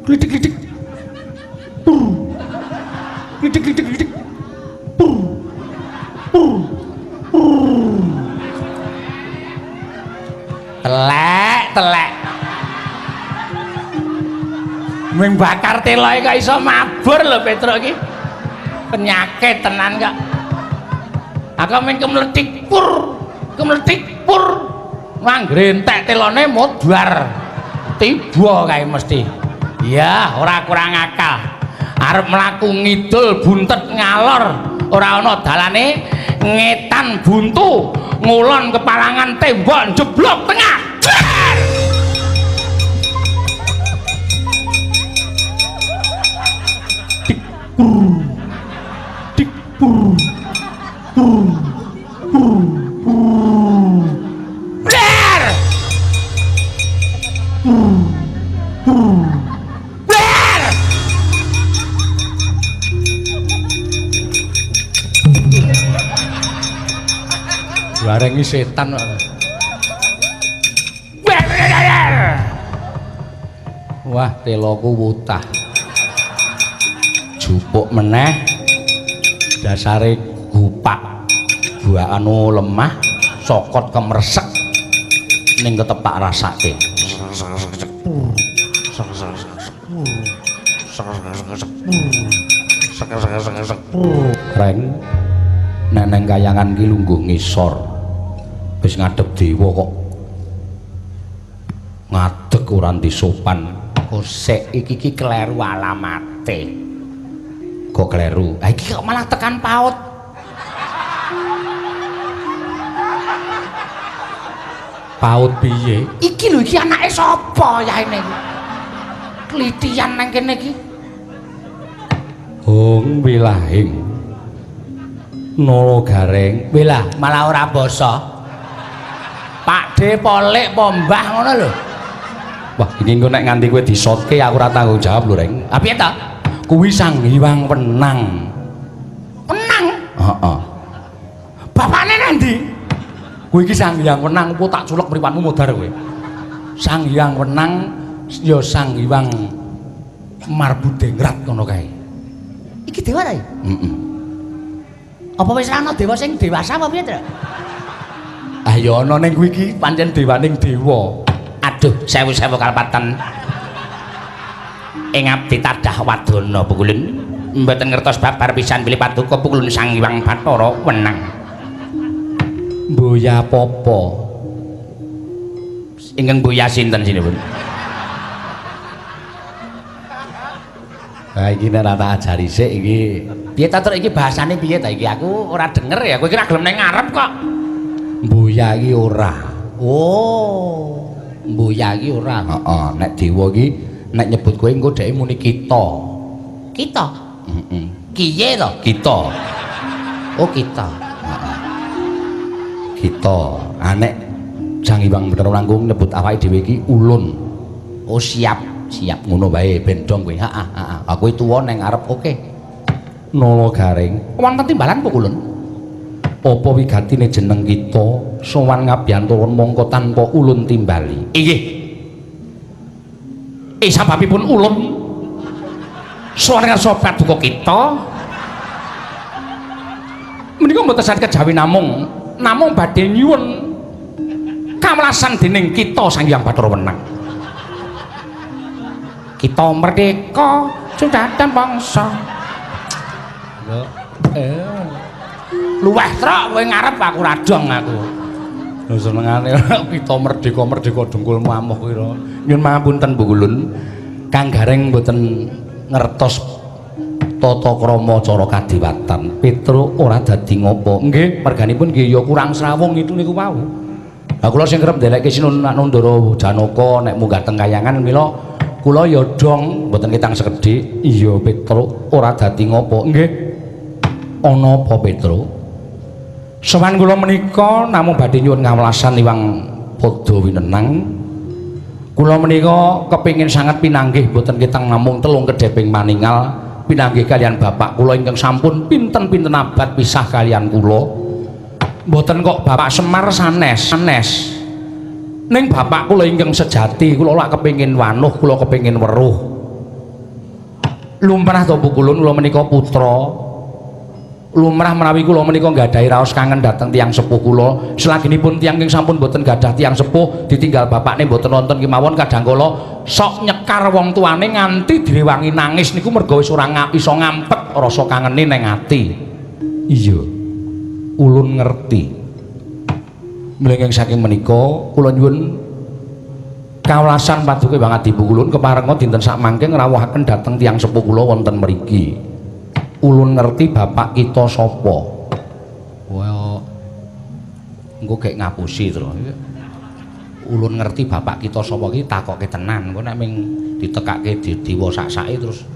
Klitik-klitik. Pur. Klitik-klitik-klitik. Pur. Pur. Pur. Telek, telek. Ming bakar telo kok iso mabur lho Petruk iki. Penyakit tenan kok. Aku ming kemlethik pur, kemlethik pur. Manggre entek telone modar. Tiba kae mesti. Ya, ora kurang akal. Arep mlaku ngidul buntet ngalor, ora ana dalane ngetan buntu, ngulon kepalangan tembok jeblok tengah. Bar! Dik pur. Dik pur. Pur. Pur. Pur. Bar! Pur. Pur. Bar! Barengi setan kok. Wah, teloku wutah. Jupuk meneh dasare gupak. Buah anu lemah, cokot kemresek ning tetep tak rasake. Reng neneng kayangan ki lungguh ngisor. Wis ngadep dewa kok ngadeg ora sopan. Kosek iki ki kleru alamate. Kok kleru? Ha iki kok malah tekan PAUD. PAUD piye? Iki lho iki anake sapa yaene iki? Klitian nang kene iki. Hong wilahing Nala Gareng. Wilah malah ora basa. Pak D polik apa mbah ngono lho. Wah, iki engko nek nganti kowe disotke aku ora tanggung jawab lho, Reng. Ha piye ta? Kuwi Sang Hyang Wenang. Wenang? Heeh. Bapakne nang ndi? Kuwi iki Sang Hyang Wenang opo tak culek mripatmu modar kowe. Sang Hyang Wenang ya Sang Hyang Marbudengrat ngono kae. Iki dewa ta? Heeh. Apa wis ana dewa sing dewasa apa piye, Tru? Ah ya ana ning kuwi iki pancen dewaning dewa. Aduh, sewu-sewu kalpatan. Ing abdi tadah wadana pukulun mboten ngertos babar pisan bilih paduka pukulun Sang Hyang Bathara Wenang. Mboya popo. Ingkang mboya sinten sinipun? Ha iki nek ora tak ajari sik iki. Piye ta, Truk, iki bahasane piye ta iki? Aku ora denger ya. Kowe iki ora gelem ning ngarep kok. Mboya iki ora. Oh. Mboya iki ora. Heeh, nek dewa iki nek nyebut kowe engko dheke muni kita. Kita. Heeh. Kiye to? Kita. Oh, kita. Heeh. Kita. Ah nek Sang Hyang Bathara Langkung nyebut awake dhewe iki ulun. Oh, siap, siap. Ngono wae ben dong kowe. Heeh, heeh. Aku tuwa ning ngarep, oke. Nala Garing, Wonten timbalan apa kulun? Apa wigatine jeneng kita sowan ngabiyantara mongko tanpa ulun timbali? Inggih. Sababipun ulun sowan ngarsa paduka kita menika mboten saged kejawi namung namung badhe nyuwun kawelasan dening kita Sang Hyang Bathara Wenang. Kita merdeka sudah dan bangsa. Eh, Luweh trok kowe ngarep aku ra dong aku. Lho senengane kita merdeka-merdeka dengkulmu amoh kuwi. Nyun pangapunten Bu Kulun. Kang Gareng mboten ngertos tata krama cara kadewatan. Petruk ora dadi ngopo. Nggih, merganipun nggih ya kurang srawung itu niku wau. Lah kula sing kerep ndelekke Sinun Nandara Janaka nek munggah teng kayangan mila kula ya dong mboten ketang sekedhik. Iya Petruk ora dadi ngopo. Nggih. Ana apa Petruk? Sowan kula menika namung badhe nyuwun ngawelasan iwang padha winenang. Kula menika kepingin sanget pinanggih mboten ketang namung telung kedheping maningal pinanggih kalian bapak kula ingkang sampun pinten-pinten abad pisah kalian kula. Mboten kok Bapak Semar sanes, sanes. Ning bapak kula ingkang sejati kula lak kepingin wanuh, kula kepingin weruh. Lumrah to Bu Kulun kula menika putra. Lumrah menawi kula menika nggadahi raos kangen dhateng tiyang sepuh kula. Selaginipun tiyang ingkang sampun boten gadah tiyang sepuh ditinggal bapakne boten wonten kemawon kadang kala sok nyekar wong tuane nganti direwangi nangis niku merga wis ora iso ngampet rasa kangene neng ati. Iya. Ulun ngerti. Mlengeng saking menika kula nyuwun kawelasan paduka Hyang Adi Kulun keparenga dinten sakmangke ngrawuhaken dhateng tiyang sepuh kula wonten mriki. Ulun ngerti bapak kita sapa. Wah. Engko gek ngapusi to. Ulun ngerti bapak kita sapa iki takoke tenan. Engko nek ming ditekake dewa sak-sake terus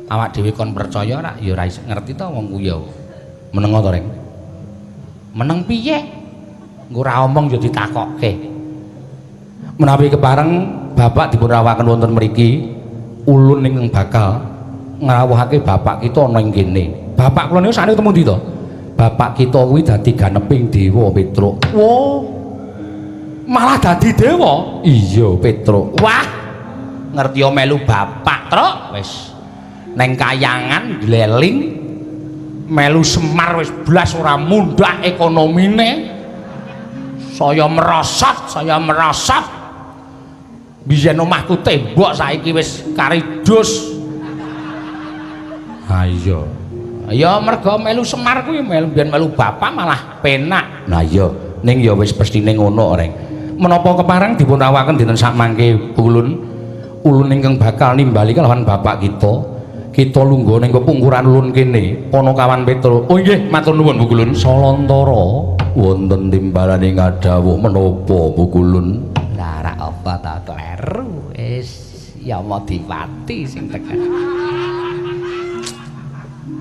awak dhewe kon percaya ora ya ora ngerti to wong kuwi ya. Meneng to, Reng? Meneng piye? Engko ora omong ya ditakokke. Menawi kepareng bapak dipun rawuhaken wonten mriki, ulun ingkang bakal ngrawuhake bapak kita ana ing kene. Bapak kula niku sakniki ketemu ndi to? Bapak kita kuwi dadi ganeping dewa Petruk. Wo. Malah dadi dewa? Iya, Petruk. Wah. Ngerti yo melu bapak, Truk. Wis neng kayangan gleling melu Semar wis blas ora mundhak ekonomine. Saya merosot, saya merosot. Biyen omahku tembok saiki wis karidus. Ha iya. Ya merga melu Semar kuwi melu biyen melu bapak malah penak. Nah iya, ning ya wis pestine ngono, Reng. Menapa kepareng dipun rawuhaken dinten sakmangke ulun ulun ingkang bakal nimbali kalawan bapak kita. Kita lungguh ning kepungkuran ulun kene, Panakawan Petruk. Oh nggih, matur nuwun Bu Kulun. Salantara wonten timbalane ngadhawuh menapa Bu Kulun? Lah rak apa ta kleru wis Yamadipati sing tekan.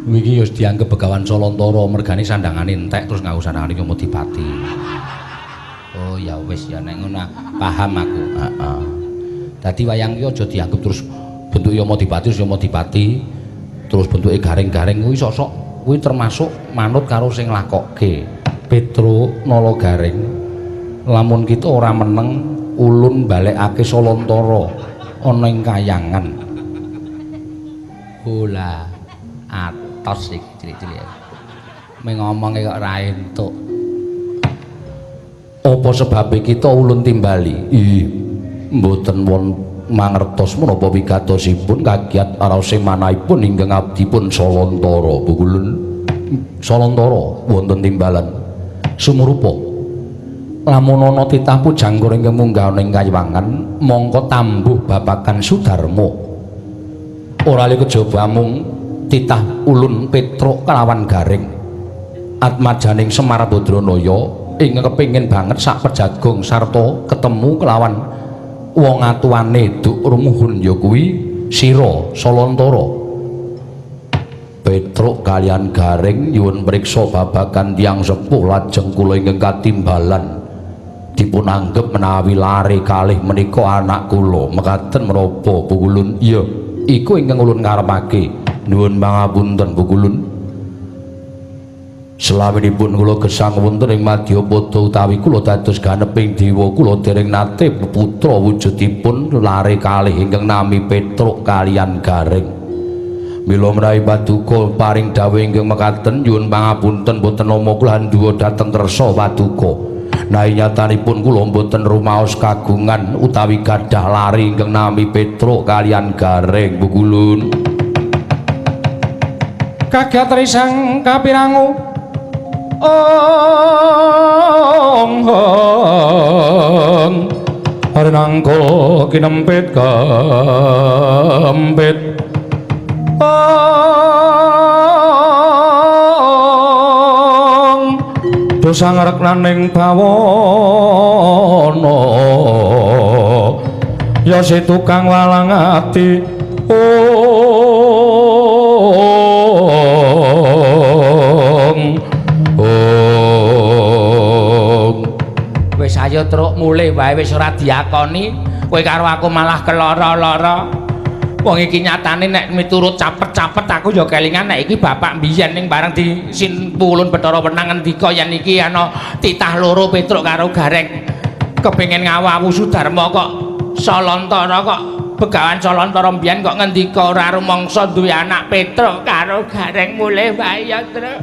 Wingi ya dianggep Begawan Salantara mergane sandangane entek terus nganggo sandangane Yamadipati. Oh ya wis ya nek ngono paham aku. Heeh. Dadi wayang ki aja dianggep terus bentuk Yamadipati terus Yamadipati terus bentuke garing-garing kuwi sosok kuwi termasuk manut karo sing lakokke. Petruk Nala Garing lamun kita ora meneng ulun balekake Salantara ana ing kayangan. Ola atos iki cilik-cilik. Meng ngomonge kok ora entuk. Apa sebabe kita ulun timbali? Ih, mboten won mangertos menapa wigatosipun kagiat raose manahipun ingkang abdipun Salantara Bu Kulun. Salantara wonten timbalan sumurupa. Lamun ana titah pujangga ingkang munggah ning kayiwangan, mongko tambuh babagan Sudarma. Ora li kejaba amung titah ulun Petruk kelawan Gareng. Atmajaning Semar Badranaya ingkang kepengin banget sak pejagong sarta ketemu kelawan wong atuwane duk rumuhun ya kuwi Sira Salantara. Petruk kalian Gareng nyuwun priksa babagan tiyang sepuh lajeng kula ingkang katimbalan dipun anggep menawi lare kalih menika anak kula. Mekaten menapa Pukulun? Iya, iku ingkang ulun karepake. Nyuwun pangapunten Pukulun. Selaminipun kula gesang wonten ing Madyapada utawi kula dados ganeping dewa, kula dereng nate putra wujudipun lare kalih ingkang nami Petruk kalian Gareng. Mila menawi paduka paring dawuh ingkang mekaten nyuwun pangapunten boten nama kula handuwa dhateng kersa paduka. Nawi nyatanipun kula mboten rumaos kagungan utawi gadah lare ingkang nami Petruk kalian Gareng. Pukulun. Kagat risang kapirangu ong hong renangko kinempit kempit ong dosa ngreknaning bawana ya si tukang walang ati ong ong. Wis ayo Truk mulih wae, wis ora diakoni kowe karo aku malah keloro-loro. Wong iki nyatane nek miturut capet-capet aku ya kelingan nek iki bapak mbiyen ning bareng di sin Pulun Bathara Wenang ngendika yen iki ana titah loro Petruk karo Gareng kepengin ngawawu Sudarma kok Salantara kok Begawan Salantara mbiyen kok ngendika ora rumangsa duwe anak Petruk karo Gareng. Mulih wae ya Truk.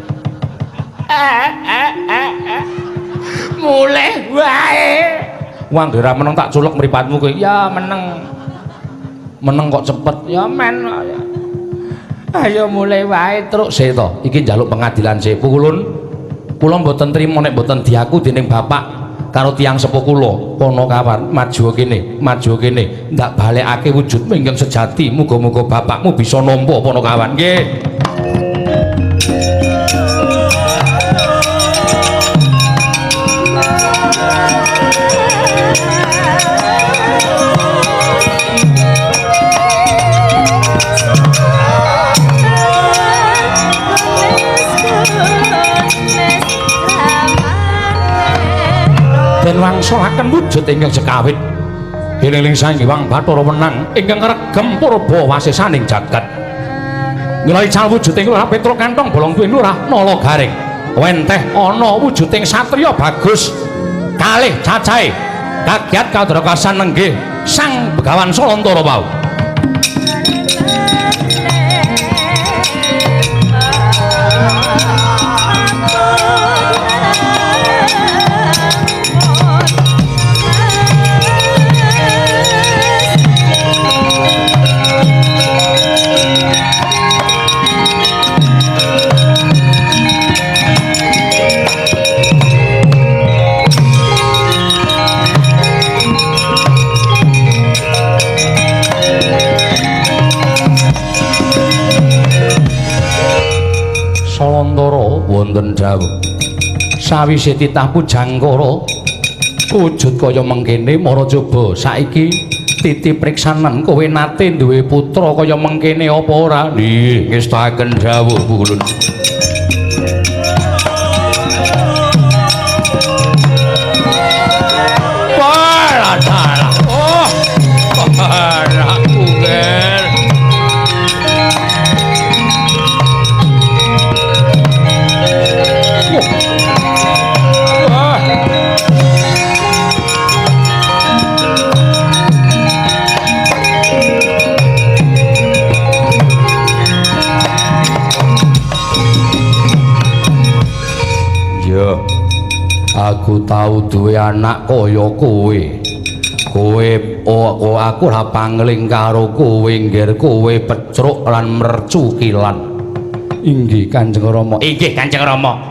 Mulih wae. Wah, ora meneng tak culek mripatmu kowe. Ya meneng. Meneng kok cepet. Ya men. Ayo mulih wae Truk. Sik to, iki njaluk pengadilan sik. Pukulun, kula mboten trima nek mboten diaku dening bapak karo tiyang sepuh kula. Kono kawan, maju kene, maju kene. Ndak balekake wujudmu ingkang sejati. Muga-muga bapakmu bisa nampa Panakawan. Nggih. Den wangsulaken wujud ingkang sekawit. Eling-eling Sang Hyang Bathara Wenang ingkang ngregem purba wasesaning jagat. Nilai cal wujuding Lurah Petruk kantong bolong duwe Lurah Nala Gareng. Wenteh ana wujuding satriya bagus kalih cacahe. Kagiat kadrakasan nenggih Sang Begawan Salantara wau. Salantara wonten dawuh. Sawise titah pujangkara wujud kaya mengkene mara coba saiki titi priksanen kowe nate duwe putra kaya mengkene apa ora? Nggih, ngestakaken dawuh Pukulun. Wah, dalah. Oh. Anakku ger. Wah. Yo, aku tau duwe anak kaya kowe. Kowe oh, aku ora pangling karo kowe, nggir kowe pecruk lan mercukilan. Inggih Kanjeng Rama. Inggih Kanjeng Rama.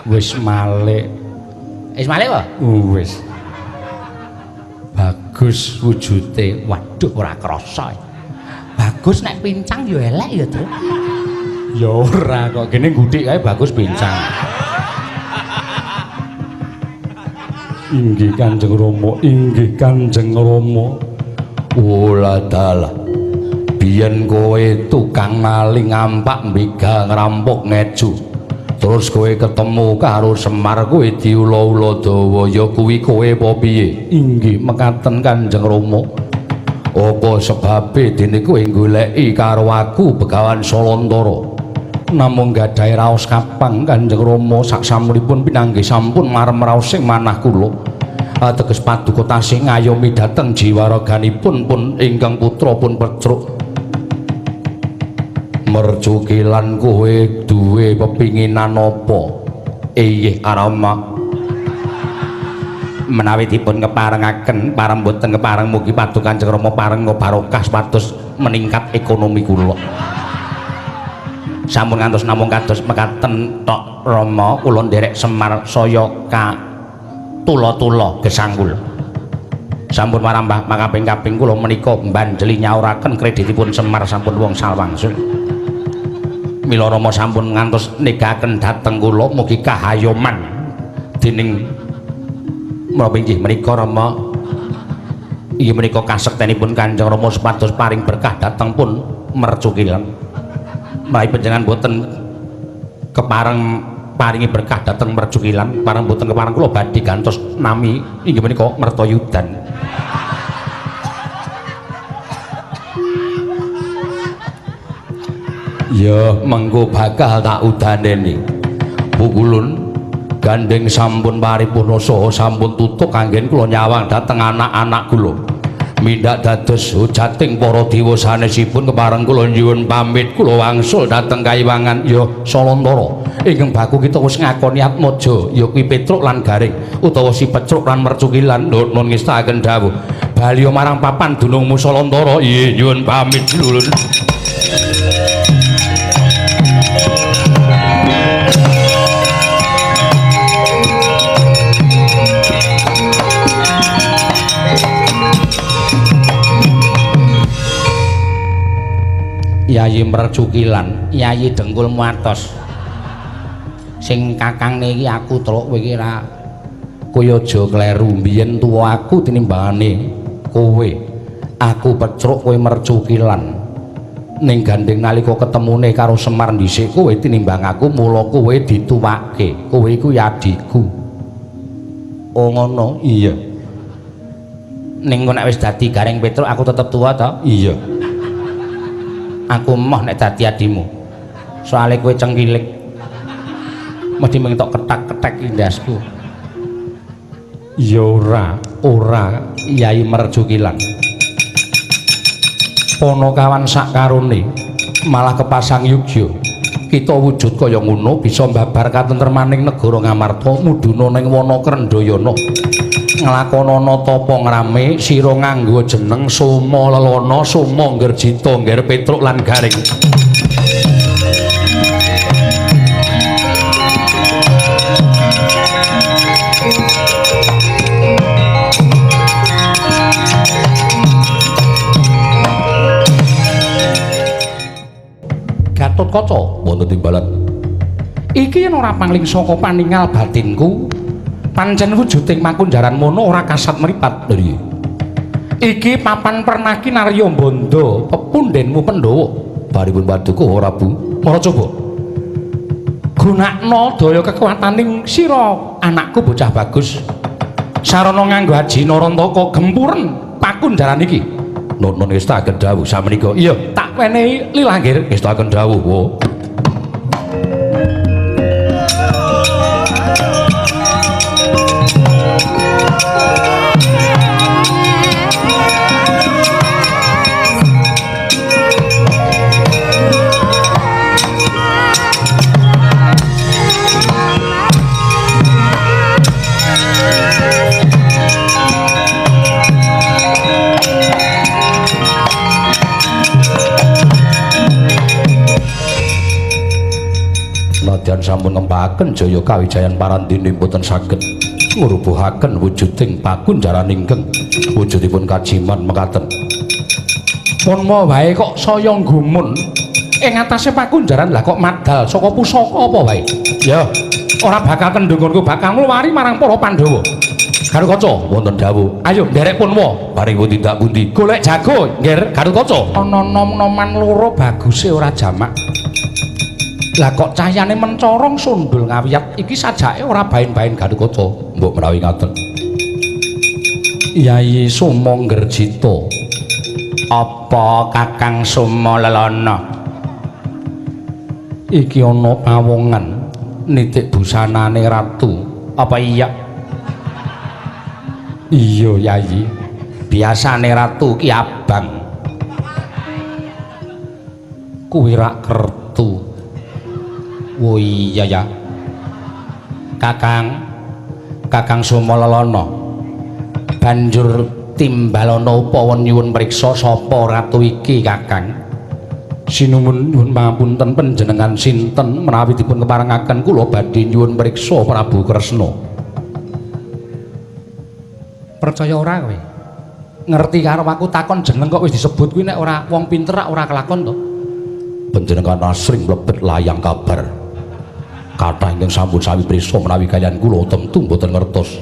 Wis malik. Wis malik apa? Wis. Bagus wujude. Waduh ora krasa. Bagus nek pincang ya elek ya, Truk. Ya ora kok kene ngguthik kae bagus pincang. Inggih Kanjeng Rama, inggih Kanjeng Rama. Ola dalah. Biyen kowe tukang maling ngampak mbigal ngrampok ngeju. Terus kowe ketemu karo Semar kowe diula-ula dawa ya kuwi kowe apa piye? Inggih mekaten Kanjeng Rama. Apa sebabe dene kowe goleki karo aku Begawan Salantara? Namung gadhahi raos kapang Kanjeng Rama saksamunipun pinanggih sampun marem raos sing manah kula. Ateges paduka tasih ngayomi dhateng jiwa raganipun pun ingkang putra pun Petruk. Mercukilan kowe duwe pepinginan apa? Iyih Rama. Menawi dipun keparengaken pareng boten kepareng mugi paduka Kanjeng Rama pareng barokah supados meningkat ekonomi kula. Sampun ngantos namung kados mekaten tok Rama kula nderek Semar saya ka tula-tula gesang kula. Sampun marambah makaping-kaping kula menika mbanjeli nyauraken kreditipun Semar sampun wong wangsul. Mila Rama sampun ngantos negaken dhateng kula mugi kahayoman dening menapa inggih menika Rama. Inggih menika kasektenipun Kanjeng Rama supados paring berkah dhateng pun Mercukilan. Menawi panjenengan boten kepareng paringi berkah dhateng Mercukilan, pareng boten kepareng kula badhe gantos nami inggih menika Mertoyudan. Ya mengko bakal tak udaneni. Pukulun gandeng sampun paripurna saha sampun tutuk anggen kula nyawang dhateng anak-anak kula. Mindhak dados hujating para dewa sanesipun kepareng kula nyuwun pamit kula wangsul dhateng Kayiwangan ya Salantara. Ingkang baku kita wis ngakoni atmaja ya kuwi Petruk lan Garing utawa si Petruk lan Mercukilan. Nun ngestakaken dawuh. Bali marang papan dunungmu Salantara. Iya nyuwun pamit dulur. Yayi Mercukilan, Yayi dengkulmu atos. Sing kakangne iki aku Truk, kowe iki ra kowe aja kleru mbiyen tuwa aku tinimbangane kowe. Aku Petruk kowe Mercukilan. Ning gandeng nalika ketemune karo Semar dhisik kowe tinimbang aku mula kowe dituwake. Kowe iku ya adhiku. Oh ngono? Iya. Ning nek wis dadi Gareng Petruk aku tetep tuwa to? Iya. Aku moh nek dadi adimu. Soale kowe cengkilik. Mesti mung tok ketak-ketek indasku. Ya ora, ora Yai Mercukilan. Ponokawan sakarone malah kepasang yugya. Kita wujud kaya ngono bisa mbabar katentremaning negara Ngamarta mudhuna ning wana Krendhayana. Nglakonana tapa ngrame sira nganggo jeneng Soma Lelana Soma Ngerjita Ngger Petruk lan Garing. Gatotkaca wonten timbalan. Iki yen ora pangling saka paningal batinku, pancen wujuding makunjaran mono ora kasat mripat. Lha iki papan pernah kinarya bondo pepundenmu Pandhawa. Baripun paduka Prabu, para coba gunakno daya kekuataning sira anakku bocah bagus. Sarana nganggo aji Narantaka gempuren pakunjaran iki. Nun ngestakaken dawuh samenika. Iya, tak wenehi lilanggir. Ngestakaken dawuh. Wo. sampun ngembahaken jaya kawijayan parandene mboten saged ngrubuhaken wujuding pakunjaran ingkang wujudipun kajiman mekaten. Punma wae kok saya gumun ing atase pakunjaran lah kok madal saka pusaka apa wae? Ya, ora bakal kendho nggonku bakal ngluwari marang para Pandhawa. Garukaca wonten dawuh. Ayo nderek Punwa, bareng tindak pundi? Golek jago, Ngger Garukaca. Ana nom-noman loro baguse ora jamak. Lah kok cahyane mencorong sundul ngawiyat iki sajake ora baen-baen Garukaca. Mbok menawi ngaten. Yayi Suma Ngerjita. Apa Kakang Suma Lelana? Iki ana pawongan nitik busanane ratu. Apa iya? Iya Yayi. Biasane ratu ki abang. Kuwi rak kertu. Oh iya ya. Kakang, Kakang Suma Lelana. Banjur timbalana upawa nyuwun priksa sapa ratu iki, Kakang? Sinuwun nyuwun pangapunten panjenengan sinten menawi dipun keparengaken kula badhe nyuwun priksa Prabu Kresna. Percaya ora kowe? Ngerti karo aku takon jeneng kok wis disebut kuwi nek ora wong pinter ora kelakon to. Panjenengan asring mlebet layang kabar. Kathah ingkang sampun sami prisa menawi kaliyan kula tentu mboten ngertos.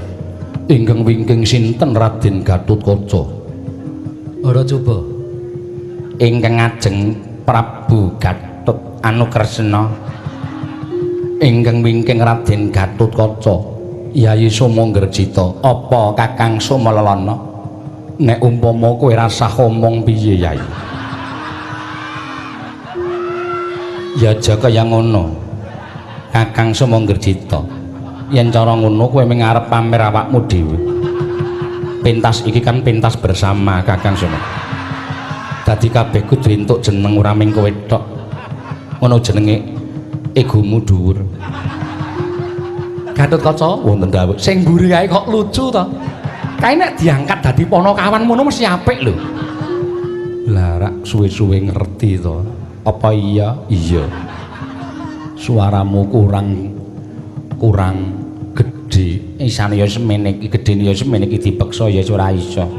Ingkang wingking sinten Raden Gatotkaca? Ora coba. Ingkang ngajeng Prabu Gatot Anukresna. Ingkang wingking Raden Gatotkaca. Yayi Suma Ngerjita. Apa Kakang Suma Lelana? Nek umpama kowe rasah omong piye Yayi? Ya aja kaya ngono. Kakang Suma Ngerjita. Yen cara ngono kowe mung arep pamer awakmu dhewe. Pentas iki kan pentas bersama Kakang Suma. Dadi kabeh kudu entuk jeneng ora mung kowe tok. Ngono jenenge egomu dhuwur. Gatotkaca wonten dawuh. Sing mburi kae kok lucu to. Kae nek diangkat dadi panakawan ngono mesti apik lho. Lah rak suwe-suwe ngerti to. Apa iya? Iya. Suaramu kurang gedhe. Isane ya semene iki gedene ya semene iki dipeksa ya ora iso.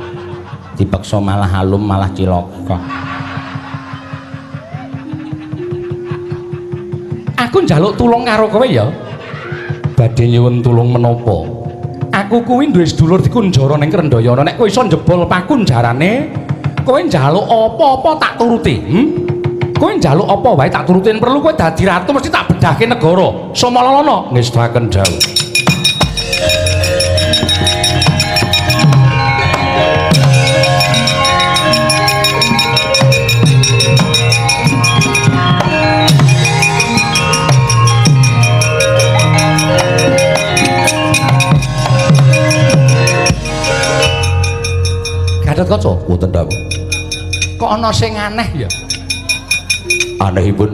Dipeksa malah alum malah cilaka. Aku njaluk tulung karo kowe ya. Badhe nyuwun tulung menapa? Aku kuwi duwe sedulur dikunjara ning Krendayana. Nek kowe iso njebol pakunjarane, kowe njaluk apa-apa tak turuti. Kowe njaluk apa wae tak turuti. Yen perlu kowe dadi ratu mesti tak bedhahke negara. Suma Lelana ngestaken dawuh. Gatotkaca wonten dawuh. Kok ana sing aneh ya? Anehipun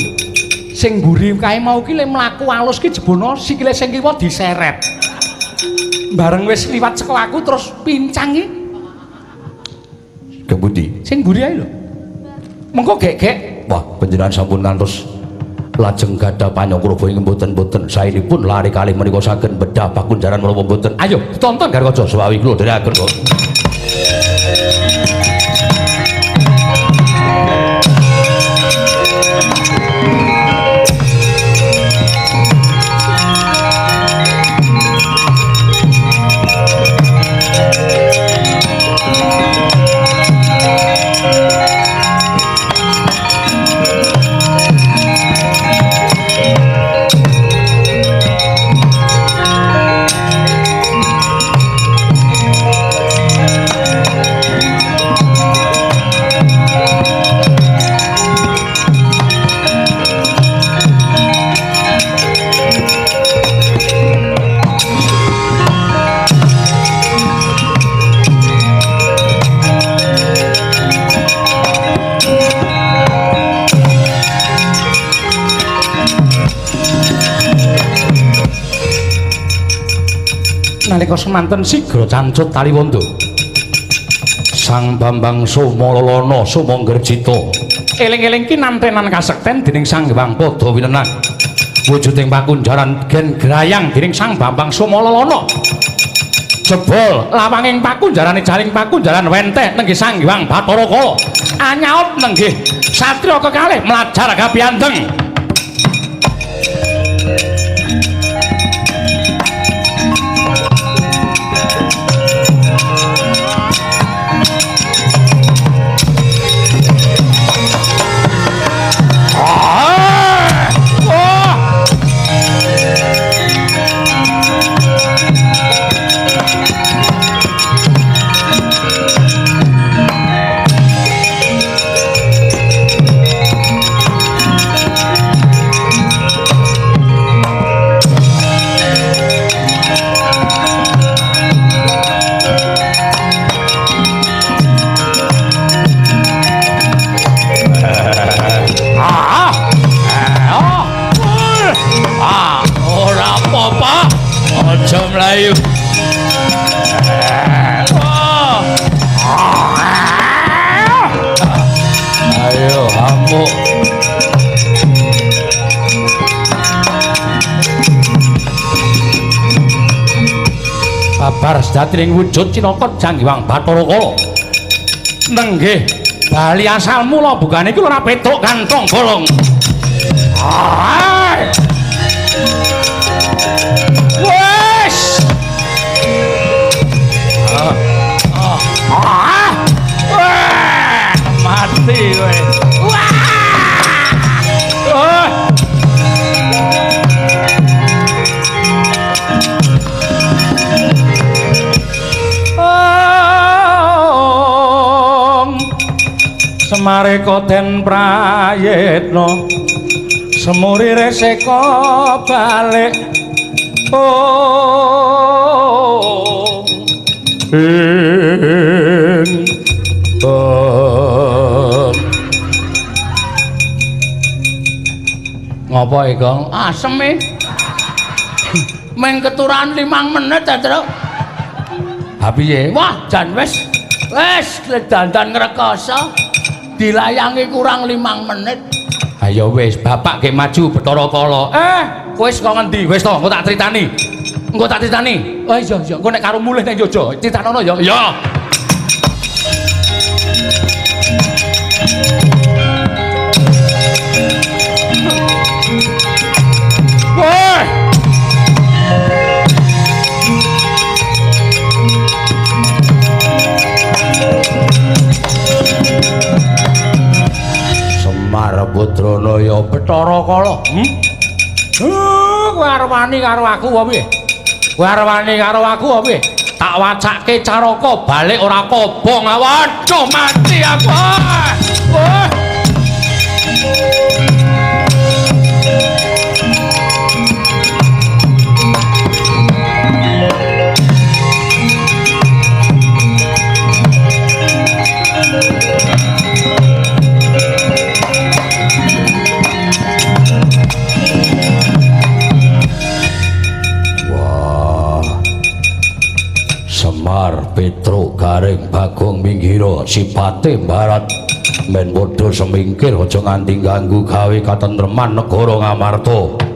sing mburi kae mau ki le mlaku alus ki jebono sikile sing kiwa diseret. Bareng wis liwat saka aku terus pincang ki. Kepundi? Sing mburi ae lho. Mengko gek-gek. Wah, panjenengan sampun ngantos lajeng gadah panyangkraba ing mboten-mboten. Saenipun lari kalih menika saged bedah pakunjaran menapa mboten. Ayo ditonton Garukaca sawawi kula dherekaken kok. Nalika semanten sigra cancut taliwondo. Sang Bambang Suma Lelana Suma Ngerjita. Eling-eling ki nantenan kasekten dening Sang Hyang Padha Winenang. Wujuding pakunjaran gen grayang dening Sang Bambang Sumalalana. Jebol lawanging pakunjarane jaring pakunjaran wenteh nenggih Sang Hyang Bathara Kala. Anyaut nenggih satriya kekalih mlajar kapiyandeng. Ayo amuk. Babar sejatining wujud cinaka Jang Hyang Bathara Kala. Nenggih bali asal mula bukane iki ora petruk kantong bolong. Wes. Mati kowe. Wah. Semareka den prayitna semuri reseka balik. Oh ing Ngopo e, Gong? Asem e. Meng keturan 5 menit ta, Truk. Ha piye? Wah, jan wis. Wis dandan ngrekoso. Dilayangi kurang 5 menit. Ayo wis, bapak ge maju Bathara Kala. Kowe saka ngendi? Wis to, engko tak critani. Engko tak critani. Oh iya iya, engko nek karo mulih nang Jogja, critanono ya. Iya. Woi. Semar Putranaya Bathara Kala. Kowe arep wani karo aku apa piye? Kowe arep wani karo aku apa piye? Tak wacake caraka balik ora kobong. Waduh mati aku. Wah. Semar Petruk Garing Bagong minggiro sipate barat men padha semingkir aja nganti ganggu gawe katentreman negara Ngamarta.